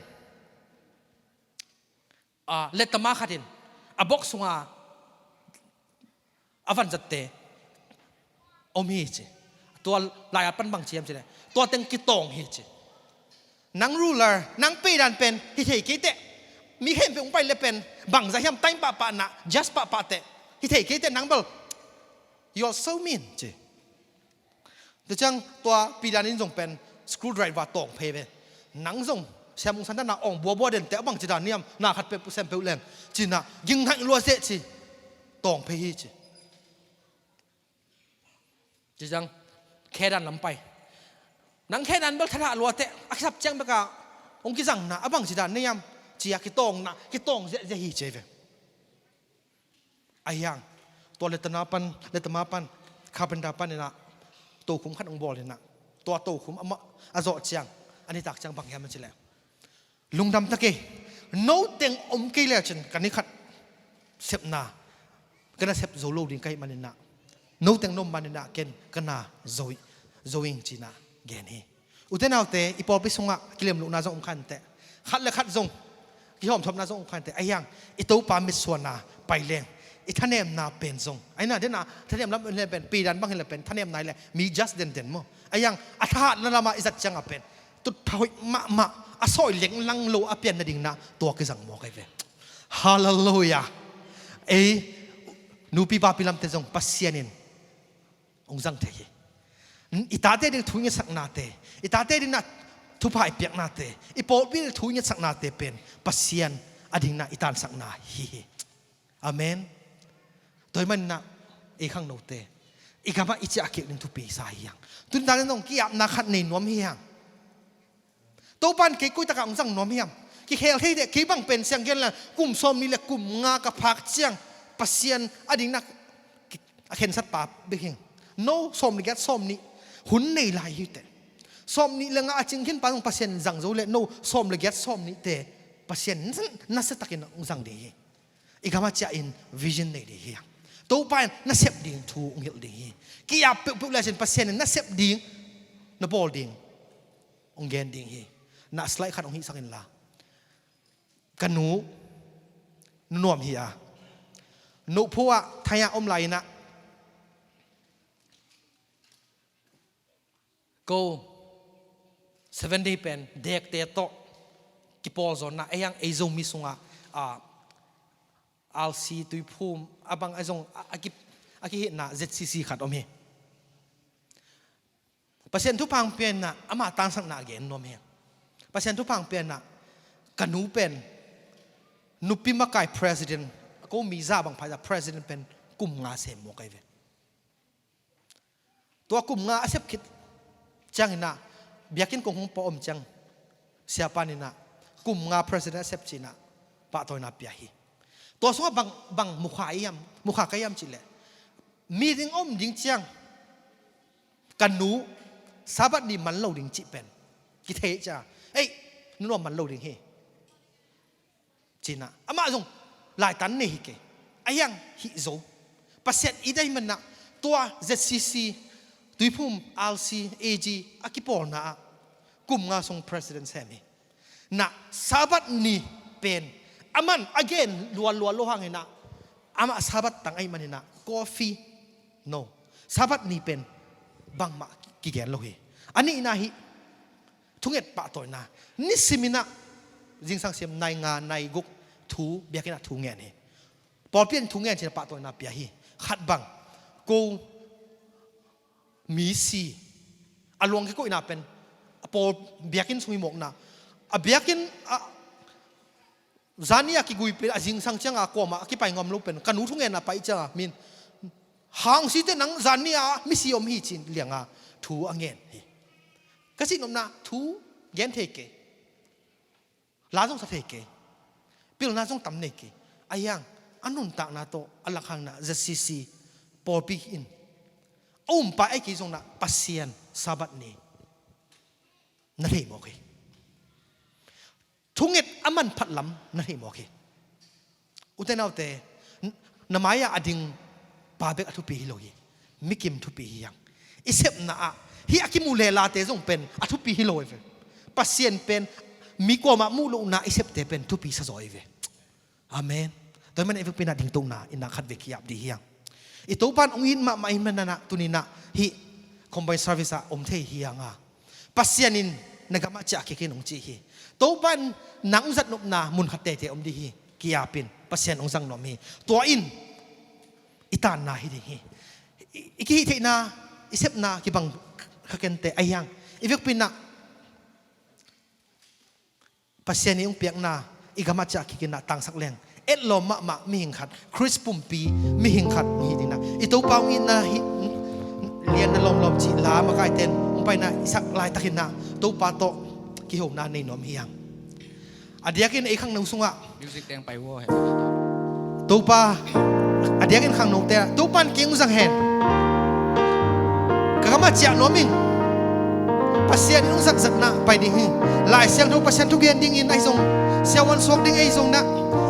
a, lettama khatin a bok sunga a vanzatte om hi ci. Tua lai-at pan bang ci hiam cileh, tua teng kitawng hi ci. Nang ruler, nang peidan pen hi thei kei teh, mi khempeuh hong pai le pen bangzah hiam, time pahpah na, just pahpah teh, hi thei kei teh, nang bel you are so mean ci. Tua ciang tua pidan in zong pen screwdriver tawng phei ve. Nang zong siamung santana awng buabua den teh a bang ci dan hiam, na khat peuh sem peuh leng cinah ging haih lua seh ci, tawng phei hi ci. Ci ciang khedan lam pai. Nang khedan bel thathah lua teh, a kisap ciang beka hong kizangna a bang ci dan hiam, ci a kitawngna, kitawng ziahziah hi ci ve. Ahi hang tua lettama pan, lettama pan, carpenter pan inah tokhum khat hong bawl inah, tua tokhum amah a zawh ciang, a nitak ciang bang hiam a cileh, lungdam ta kei, no teng om kei lecin ka ni khat sepna ka na sep zo lo ding ka hih maninah, no teng no om maninah ken ka na zo, zo ing cinah gen hi. Ute naute, i pawlpi sungah kilemlohna zong om kha inteh. Khat le khat zong kihawmthawmna zong om kha inteh. Ahi hang i Topa mitsuanna pai leng, i thanemna pen zong, ahi na, dena thanem lam pen, pidan bang hi le pen thanemna hi le mi just denden maw. Ahi hang a thahatna lamah i zat ciangah pen tuttha hoih mahmah, a sawi lenglang lo a pian nading na tua kizang maw kai ve. Halleluiah. Ei nupi papi lamte zong Pasian in hong zang thei hi. I tate ding thu i ngetsaknate, i tate ding na thupha i piaknate, i pawlpi ding thu i ngetsaknate pen Pasian a ding na i tansakna hi hi. Amen. Tua hi manah ei khangnote, i gamah i ciah kik ding thupi sa hi hang. Tun dan zong ki-apna khat nei nuam hi hang. Topa in kei koi takah hong zang nuam hiam? Kikhel thei teh, kei bang pen siang gen le kum sawm nih le kum nga ka phak ciang Pasian a ding na a khensat pa bek hi. No sawm le giat sawm nih hun nei lai hi teh. Sawm nih le nga a cing khin pa zong Pasian in zang zo le no sawm le giat sawm nih te Pasian in nasa takin hong zang ding hi. I gamah ciah in vision nei ding hi. Topa in na sep ding thu hong hilh ding hi. Ki-ap peuhpeuh le cin Pasian in na sep ding, na bawl ding hong gen ding hi. Na slide khat hong hihsak inla. Ka nu, nu nuam hi a, Nopho ah thaiah om lai inah, ko Seven Day pen dekte tawh kipawl zawnna, ei hang ei Zomi sungah, a, R C Tuiphum a bang a zong a, a ki, a kihitna Z C C khat om hi. Pasian thupha hong pia inah amah tansakna a gen nuam hi. Pasian thupha hong pia inah ka nu pen nupi makai president, ko mi za bang phaizah president pen kum nga sem maw kai ve. Tua kum nga a sep khit cianginah biakinn kong hong pua om ciang siapa ninah kum nga president a sep cinah pahtawina pia hi. Tua sungah bang, bang mukha hiam, mukha ka hiam cihleh, meeting om ding ciang ka nu Sabbath ni man lo ding cih pen kithei cia, ei, nu nuam man lo ding hi. Cinah amah zong laitan nei hi kei. A hiang hih zo. Pasian i dai manah tua Z C C, Tuiphum R C A G a kipawlna ah kum nga sung president sem hi. Na Sabbath ni pen aman a gen lualua lo hanginah amah Sabbath tang ahi maninah coffee no, Sabbath ni pen bangmah kigen lo hi. A nihna hi thunget pahtawina. Nisimin ah zingsang sim nai nga nai guk thu biakinn ah thu ngen hi. Pawlpi in thu ngen cih pahtawina pia hi. Khat bang, ko misi a luang kikoihna pen a pawl biakinn sung hi mawkna. A biakinn a zani a kiguipi a zingsang cianga kuamah a kipai ngam lo pen ka nu thungenna pai cianga min hang site nang zani a misi om hi cin lianga thu a ngen hi. Ka cihnopna thu gen thei kei. La zong sa thei kei. Pilna zong tam nei kei. A hiang a nuntakna tawh a lakhangna Z C C pawlpi in a umpa ei kei zongna Pasian Sabbath ni na thei mawk hi. Thunget a manphat lam na thei mawk hi. Ute naute, na mai-ah a ding pa bek a thupi hi lo hi. Mikim thupi hi hang. I sepna ah hih a kimu lelate zong pen a thupi hi lo hi ve. Pasian pen mi kuamah muh lohna i septe pen thupi sa zaw hi ve. Amen. Tua hi manin i vekpi-in ah dingtona in ah khatvei ki-ap dih hi hang. I Topa in hong it mahmah hi manin ah tuni-in ah hih combined service ah om thei hi hang a, Pasian in na gamah ciah kik in hong ci hi. Topa in nang hong zat nopna mun khat teitei om dih hi. Ki-ap in, Pasian hong zang nuam hi. Tua in i tanna hi ding hi. I, i kihih theihna, i sepna kibang kha kei inteh a hiang. I vekpi-in ah Pasian in hong piakna i gamah ciah kik in ah tangsak leng, etlawm mahmah mihing khat, Khrist pumpi mihing khat hong hi ding in ah, i Topa hong itna hih lianna lawmlawm cih la makaite in hong paina i sak laitakin ah Topa tawh kihona nei nuam hi hang. A diakin ei khangno sungah music teng pai ua he. Topa, a diakin khangnote ah Topa in kei hong zang hen. Ka gamah ciah nuam ing. Pasian in hong zakzakna pai ding hi. Lai Siangtho Pasian thugen dingin ahi zong, siavuan suak ding ahi zong na,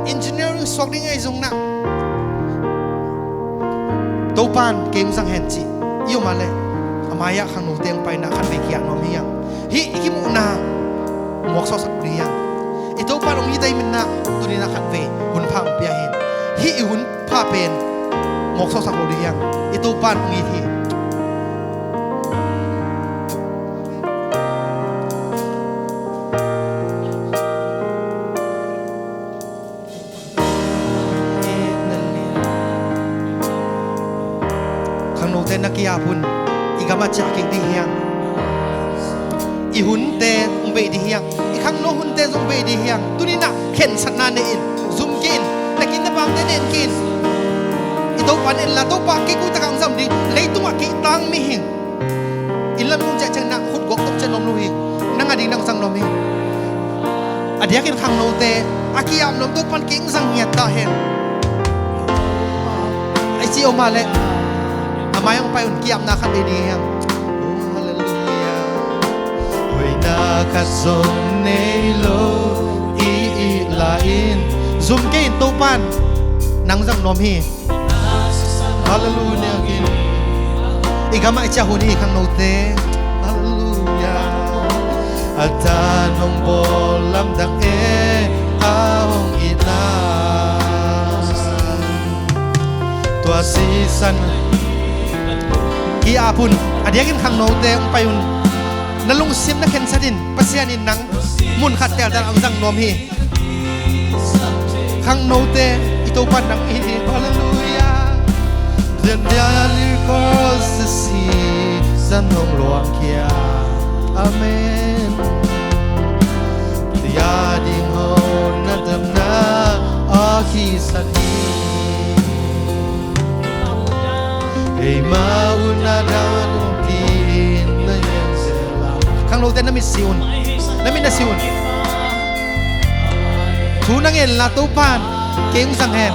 engineering suak ding ahi zong na, Topa in kei hong zang hen cih i om a leh, a mai-ah khangnote hong paina khatvei ki-ap nuam hi hang. Hih i kimuhna mawk sawsak dih hi hang. I Topa in hong it ahih manin ah tuni-in ah khatvei hun pha hong pia hi. Hih i hun pha pen mawk sawsak lo dih hi hang. I Topa in hong it hi. Khangnote na ki-ap un, i gamah ciah kik dih hi hang. I hunte hong bei dih hi hang. I khangno hunte zong bei dih hi hang. Tuni-in ah khensatna nei in, zum kei in, na kiim na paamte na en kei in. I Topa na en la, Topa kei koi takah hong zang ding, leitungah kei tang mihing. Inn lam kong ciah ciangin ah khut guak tawh ciah nuam lo hi. Nang a ding nang zang nuam hi. A diakin khangnote a ki-ap nuam, Topa in kei hong zang ngiat ta hen. A ci om a leh a mai hong pai un, ki-apna khat nei dih hi hang. Halleluiah. Hoihna khat zong nei lo i, i la in zum kei in, Topa in nang zang nuam hi. Halleluiah. I gamah i ciah hun hi khangnote. Halleluiah. A dan hong bawl lamdang e, a hong itna. Tua sisan ki-ap un, a diakin khangnote hong pai un. Na lungsim na khensat in, Pasian in nang mun khat teltel hong zang nuam hi. Khangnote, i Topa in nang it hi. Halleluiah. Then the eagles to see, san hong luang kia. Amen. Tia ding ho na damna a kisan hi. Eima un a dan ong tin na hian sela. Khangnote na mit si un. Na mit na si un. Thu na ngen la, Topan kei hong zang hen.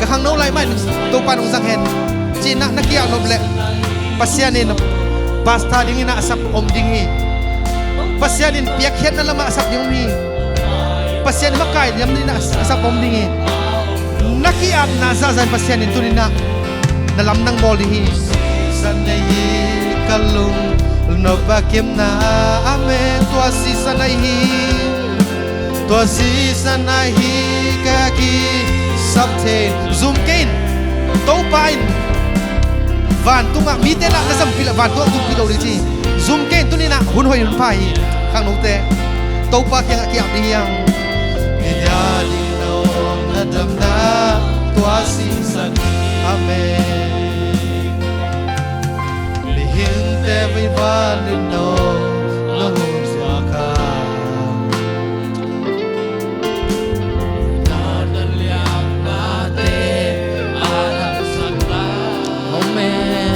Ka khangno lai mah in Topan hong zang hen. Cih na, na ki-ap nop leh Pasian in pastor dingin a sap om ding hi. Pasian in piakkhiatna lamah a sap ding om hi. Pasian in makai liam dingin a sap om ding hi. Na ki-apna zahzah in Pasian in tuni-in ah na lamdang bawl ding hi. Sisan ahi ka lung nop a kimna, amen. Tua sisan ahi, tua sisan ahi ka kisap thei. Zum kei in, Topa in Vantungah mite nah na zampih leh vantungah zumpi lo ding ci. Zum kei in, tuni nah hun hoih hun pha hi. Khangnote, Topa kiangah ki-ap ding hiang. Ki-ap ding no na damna tua sisan. Amen. Mihingte vei van ding no na hun suak a. Amen.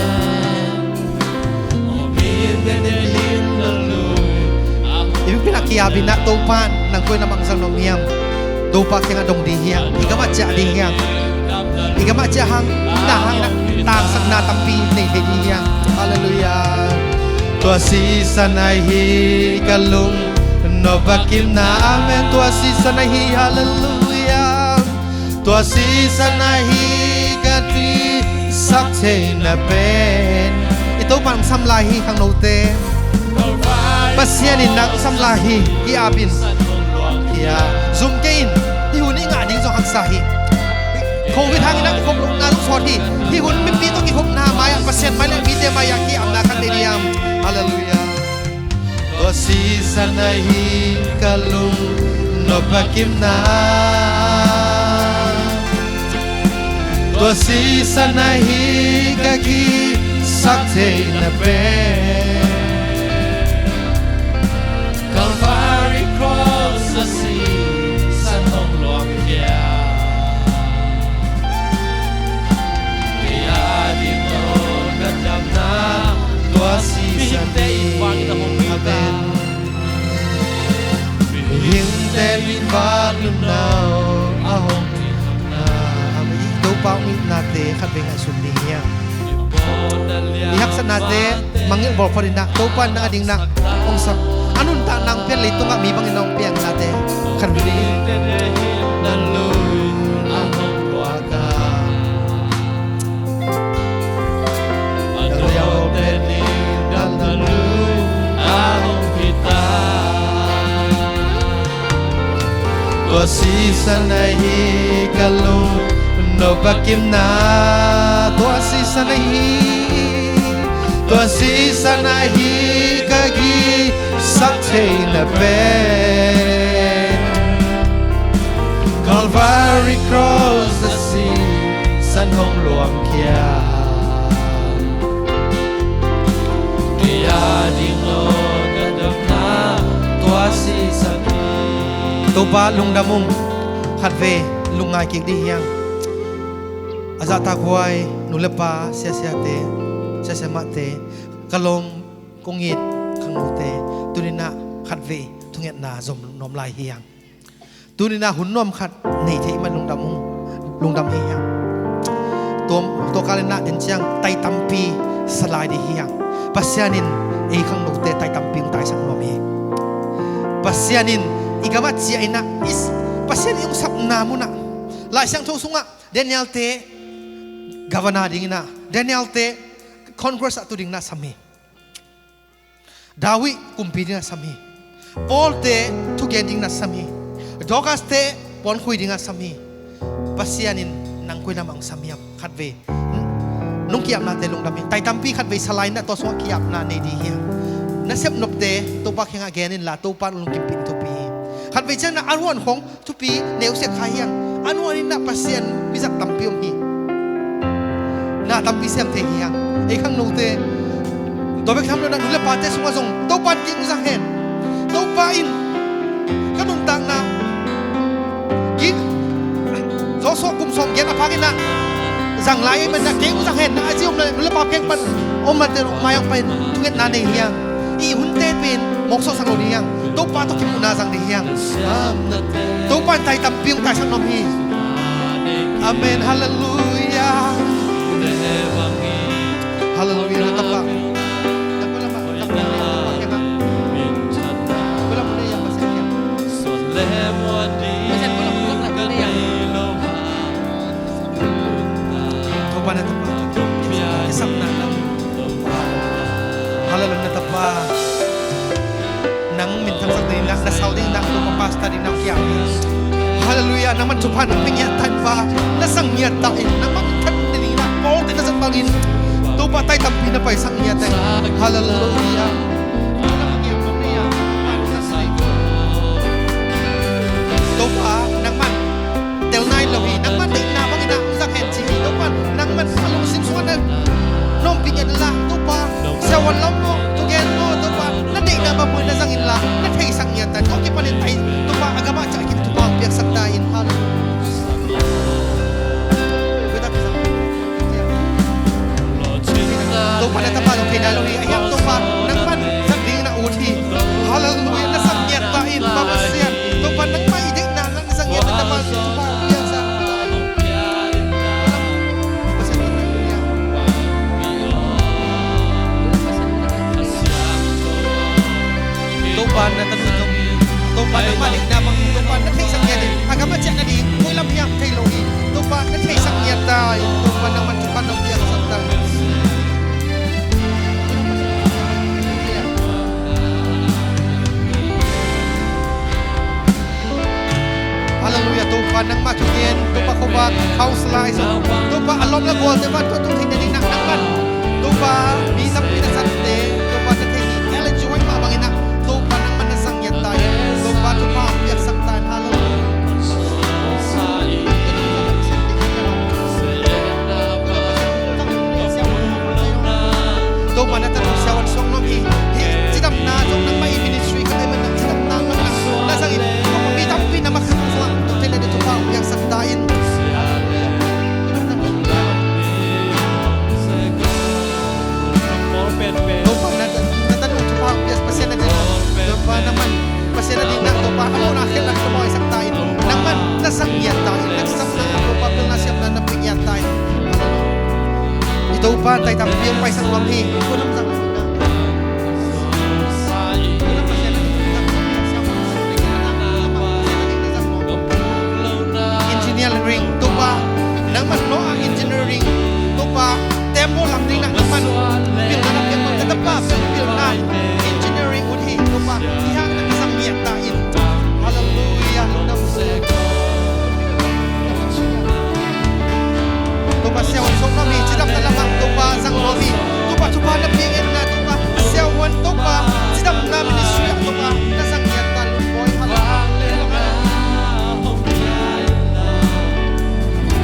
I biakpiakna ki-ap in ah, Topa in nang koi na mangzang nuam hiam? Topa kiangah dong ding hiam? I gamah ciah ding hiam? I gamah ciah hang, na hang in ah tangsakna tampi nei thei ding hiam? Halleluiah. Tua sisan ahi hi ka lung nop a kimna. Amen. Tua sisan ahi hi. Halleluiah. Tua sisan ahi hi ka kisak theihna pen. I Topa in hong sam lai hi, khangnote. Pasian in nang hong sam lai hi, ki-ap in. Zum kei in, hih hun i ngah ding zong haksa hi. Covid hangin a kikhopna zong sawt hi. Hih hun mipi tawh kikhopna mai-ah, Pasian mai le mite mai-ah ki-apna khat nei ding hiam? Halleluiah. Tua sisan ahi hi ka lung nop a kimna. Tua sisan ahi hi ka kisak theihna pen. Calvary Cross a sisan hong luangkhia. Kei a ding no ka damna tua sisan hi. Amen. Mihingte min vak limna a hong itna. Amen. Topa hong itnate khatvei ngaihsun ding hiam? I haksatnate mangngilh bawl phot in ah, Topa in nang a ding in ah hong sak, a nuntakna hong piak, leitungah mi bangin hong piaknate khatvei. Tua sisan ahi hi ka lung nop a kimna. Tua sisan ahi hi. Tua sisan ahi hi ka kisak theihna pen. Calvary Cross a sisan hong luangkhia. Kei a ding no ka damna tua sisan hi. Topa lungdam ung. Khatvei lungngai kik ding hiam? A zahtakhuai nu le pa, siasiate, siasia mahte, ka lawm kong it khangnote, tuni in ah khatvei thungetna zom nuam lai hiam? Tuni in ah hun nuam khat nei thei mah lungdam ung, lungdam hi hiam? Tua, tua kal in ah den ciang tai tampi sa lai ding hiam? Pasian in ei khangnote tai tampi hong taisak nuam hi. Pasian in i gamah ciah in ah, i s-, Pasian in hong sapna munah, Lai Siangtho sungah Daniel-te governor ding in ah, Daniel-te Congress ah tu ding in ah sam hi. David kumpi ding a sam hi. Paul-te thugen ding a sam hi. Dorcas-te pawnkhui ding a sam hi. Pasian in nang koi lamah hong sam hiam? Khatvei nong ki-apnate lungdam hi. Tai tampi khatvei sa lai in ah tua sungah ki-apna nei ding hiam? Na sepnopte Topa kiangah gen inla, Topa in lungkimpih in thupi hi. Khatvei ciangin ah a ruan khong thupi neusiat kha hiang. A nuan in ah Pasian mizat tampi om hi. Na tampi siam thei hiang. Ei khangnote, tua bek tham lo in ah nu le pate sungah zong Topa in kei hong zang hen. Topa in ka nuntakna, kei Joshua kum sawm gen a phak in ah zang lai ahih manin ah kei hong zang hen. Na a zi om le nu le pa kiang pan om mate mai ah pai in thungetna nei hiang. I hunte pen mawk sawsak lo ding hiang. Topa tawh kimuhna zang ding hiang. Topa in tai tampi hong taisak nuam hi. Amen. Halleluiah. Halleluiah. Na tapa. Topa na tapa. Kisapna. Halleluiah na tapa. Nang minthangsak ding in ah, na sau ding in ah, Topa pastor ding in ah kiang. Halleluiah, nangman thupha nang pia ngiat ta in Pa, na sang ngiat ta in, nangman khat ding in ah, Paul-te na zat bangin, to Topa, tai tampi na paisak ngiat e. Halleluiah. Topa, nangman tel nai lo hi. Nangman deihna bangin ah zang hen ci hi. Topa, nangman a lungsim sungah na nawmpih ngiat inla. Topa, siavuan lam maw, thugen maw, Topa, na deihna bang maw na zang inla, na theisak ngiat ta in. Tua kipanin ai, Topa, a gamah ciah kim thupha hong piaksak ta in. Halleluiah. Topa, na tapa zong thei nai lo hi. Ahi hang Topa, nangman zat dingin na ut hi. Halleluiah. Na zat ngiat ta in, Pa Pasian. Topa, nangmah i deihna na zat ngiat in, Topa, Topa, piangsa. Topa, na tanu zong, Topa, nangmah deihna bang, Topa, na theisak ngiat in. A gamah ciah nading koi lam hiam thei lo hi. Topa, na theisak ngiat ta in. Topa, nangman thupha nong piaksak ta in. Halleluiah. Topa, nangmah thugen, Topa, khuavak, counselor ahi zong, Topa, a lawm le gualte van tua tung theih nading na nangman, Topa, mi tampi na zatte, Topa, na thei hi. Ellen G. White mah bangin ah, Topa, nangman na zang ngiat ta in. Topa, thupha hong piaksak ta in. Halleluiah. Topa, na tanu siavuan suak nuam hi. Hih cidamna zong nangmah i ministry ka deih man nang cidamna man nang na zang in. Topa, mi tampi na makaih zong ah tung theih nading thupha hong piaksak ta in. Topa, na, na tanu thupha hong piak Pasian na deih. Topa, nangman Pasian na deih na, Topa, a mawhna khelhna ka mawhsak ta in. Nangman na zang ngiat ta in. Na cidamna, Topa, pilna siamna na pia ngiat ta in. I Topa, tai tampi hong paisak nuam hi. Ko lam zang. Engineering, Topa, nangman Noah Engineering, Topa, tembaw lam ding na nangman pilna na piak, na tapa pilna engineering ut hi, Topa, hi hang na ka zang ngiat ta in. Halleluiah, lungdam. Topa, siavuan suak nuam hi, cidamna lamah, Topa, zang nuam hi. Topa, thupha na pia ngiat na, Topa, siavuan, Topa, cidamna ministry ah, Topa, na zang ngiat ta, Lord, Halleluiah.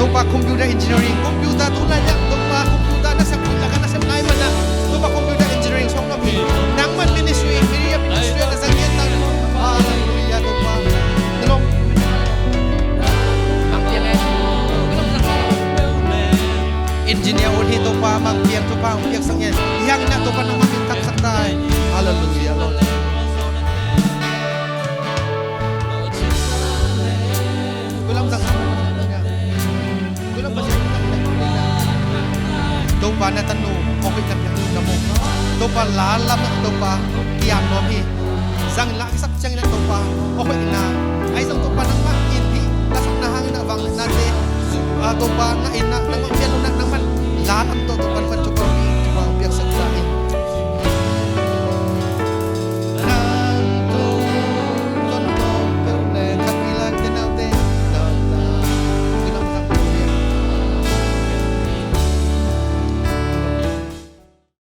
Topa, computer engineering, computer tu lai ah, Topa, computer na sep, na sep lai man ah, Topa, computer engineering suak nuam hi. Nangman ministry, media ministry na zang ngiat ta. Halleluiah, Topa. Na lawm. Engineer ut hi, Topa, Mang Piang, Topa, Mang Piang sang ngiat. Hi hang in ah, Topa, nangmah min thangsak ta hi. Halleluiah, Lord. Ko lam zang. Topa, na tanu, mawk hoih na piak ding ka mu. Topa, la lam ah, Topa, kiam nuam hi. Zang in la, kisap ciangin ah, Topa, mawk hoih na. Ahi zong, Topa, nangmah in hih lasakna hangin ah vangliatnate, ah, Topa, ngah in ah, nangmah pian lo na, nangmah la lam tawh, Topa, nangmah Topa,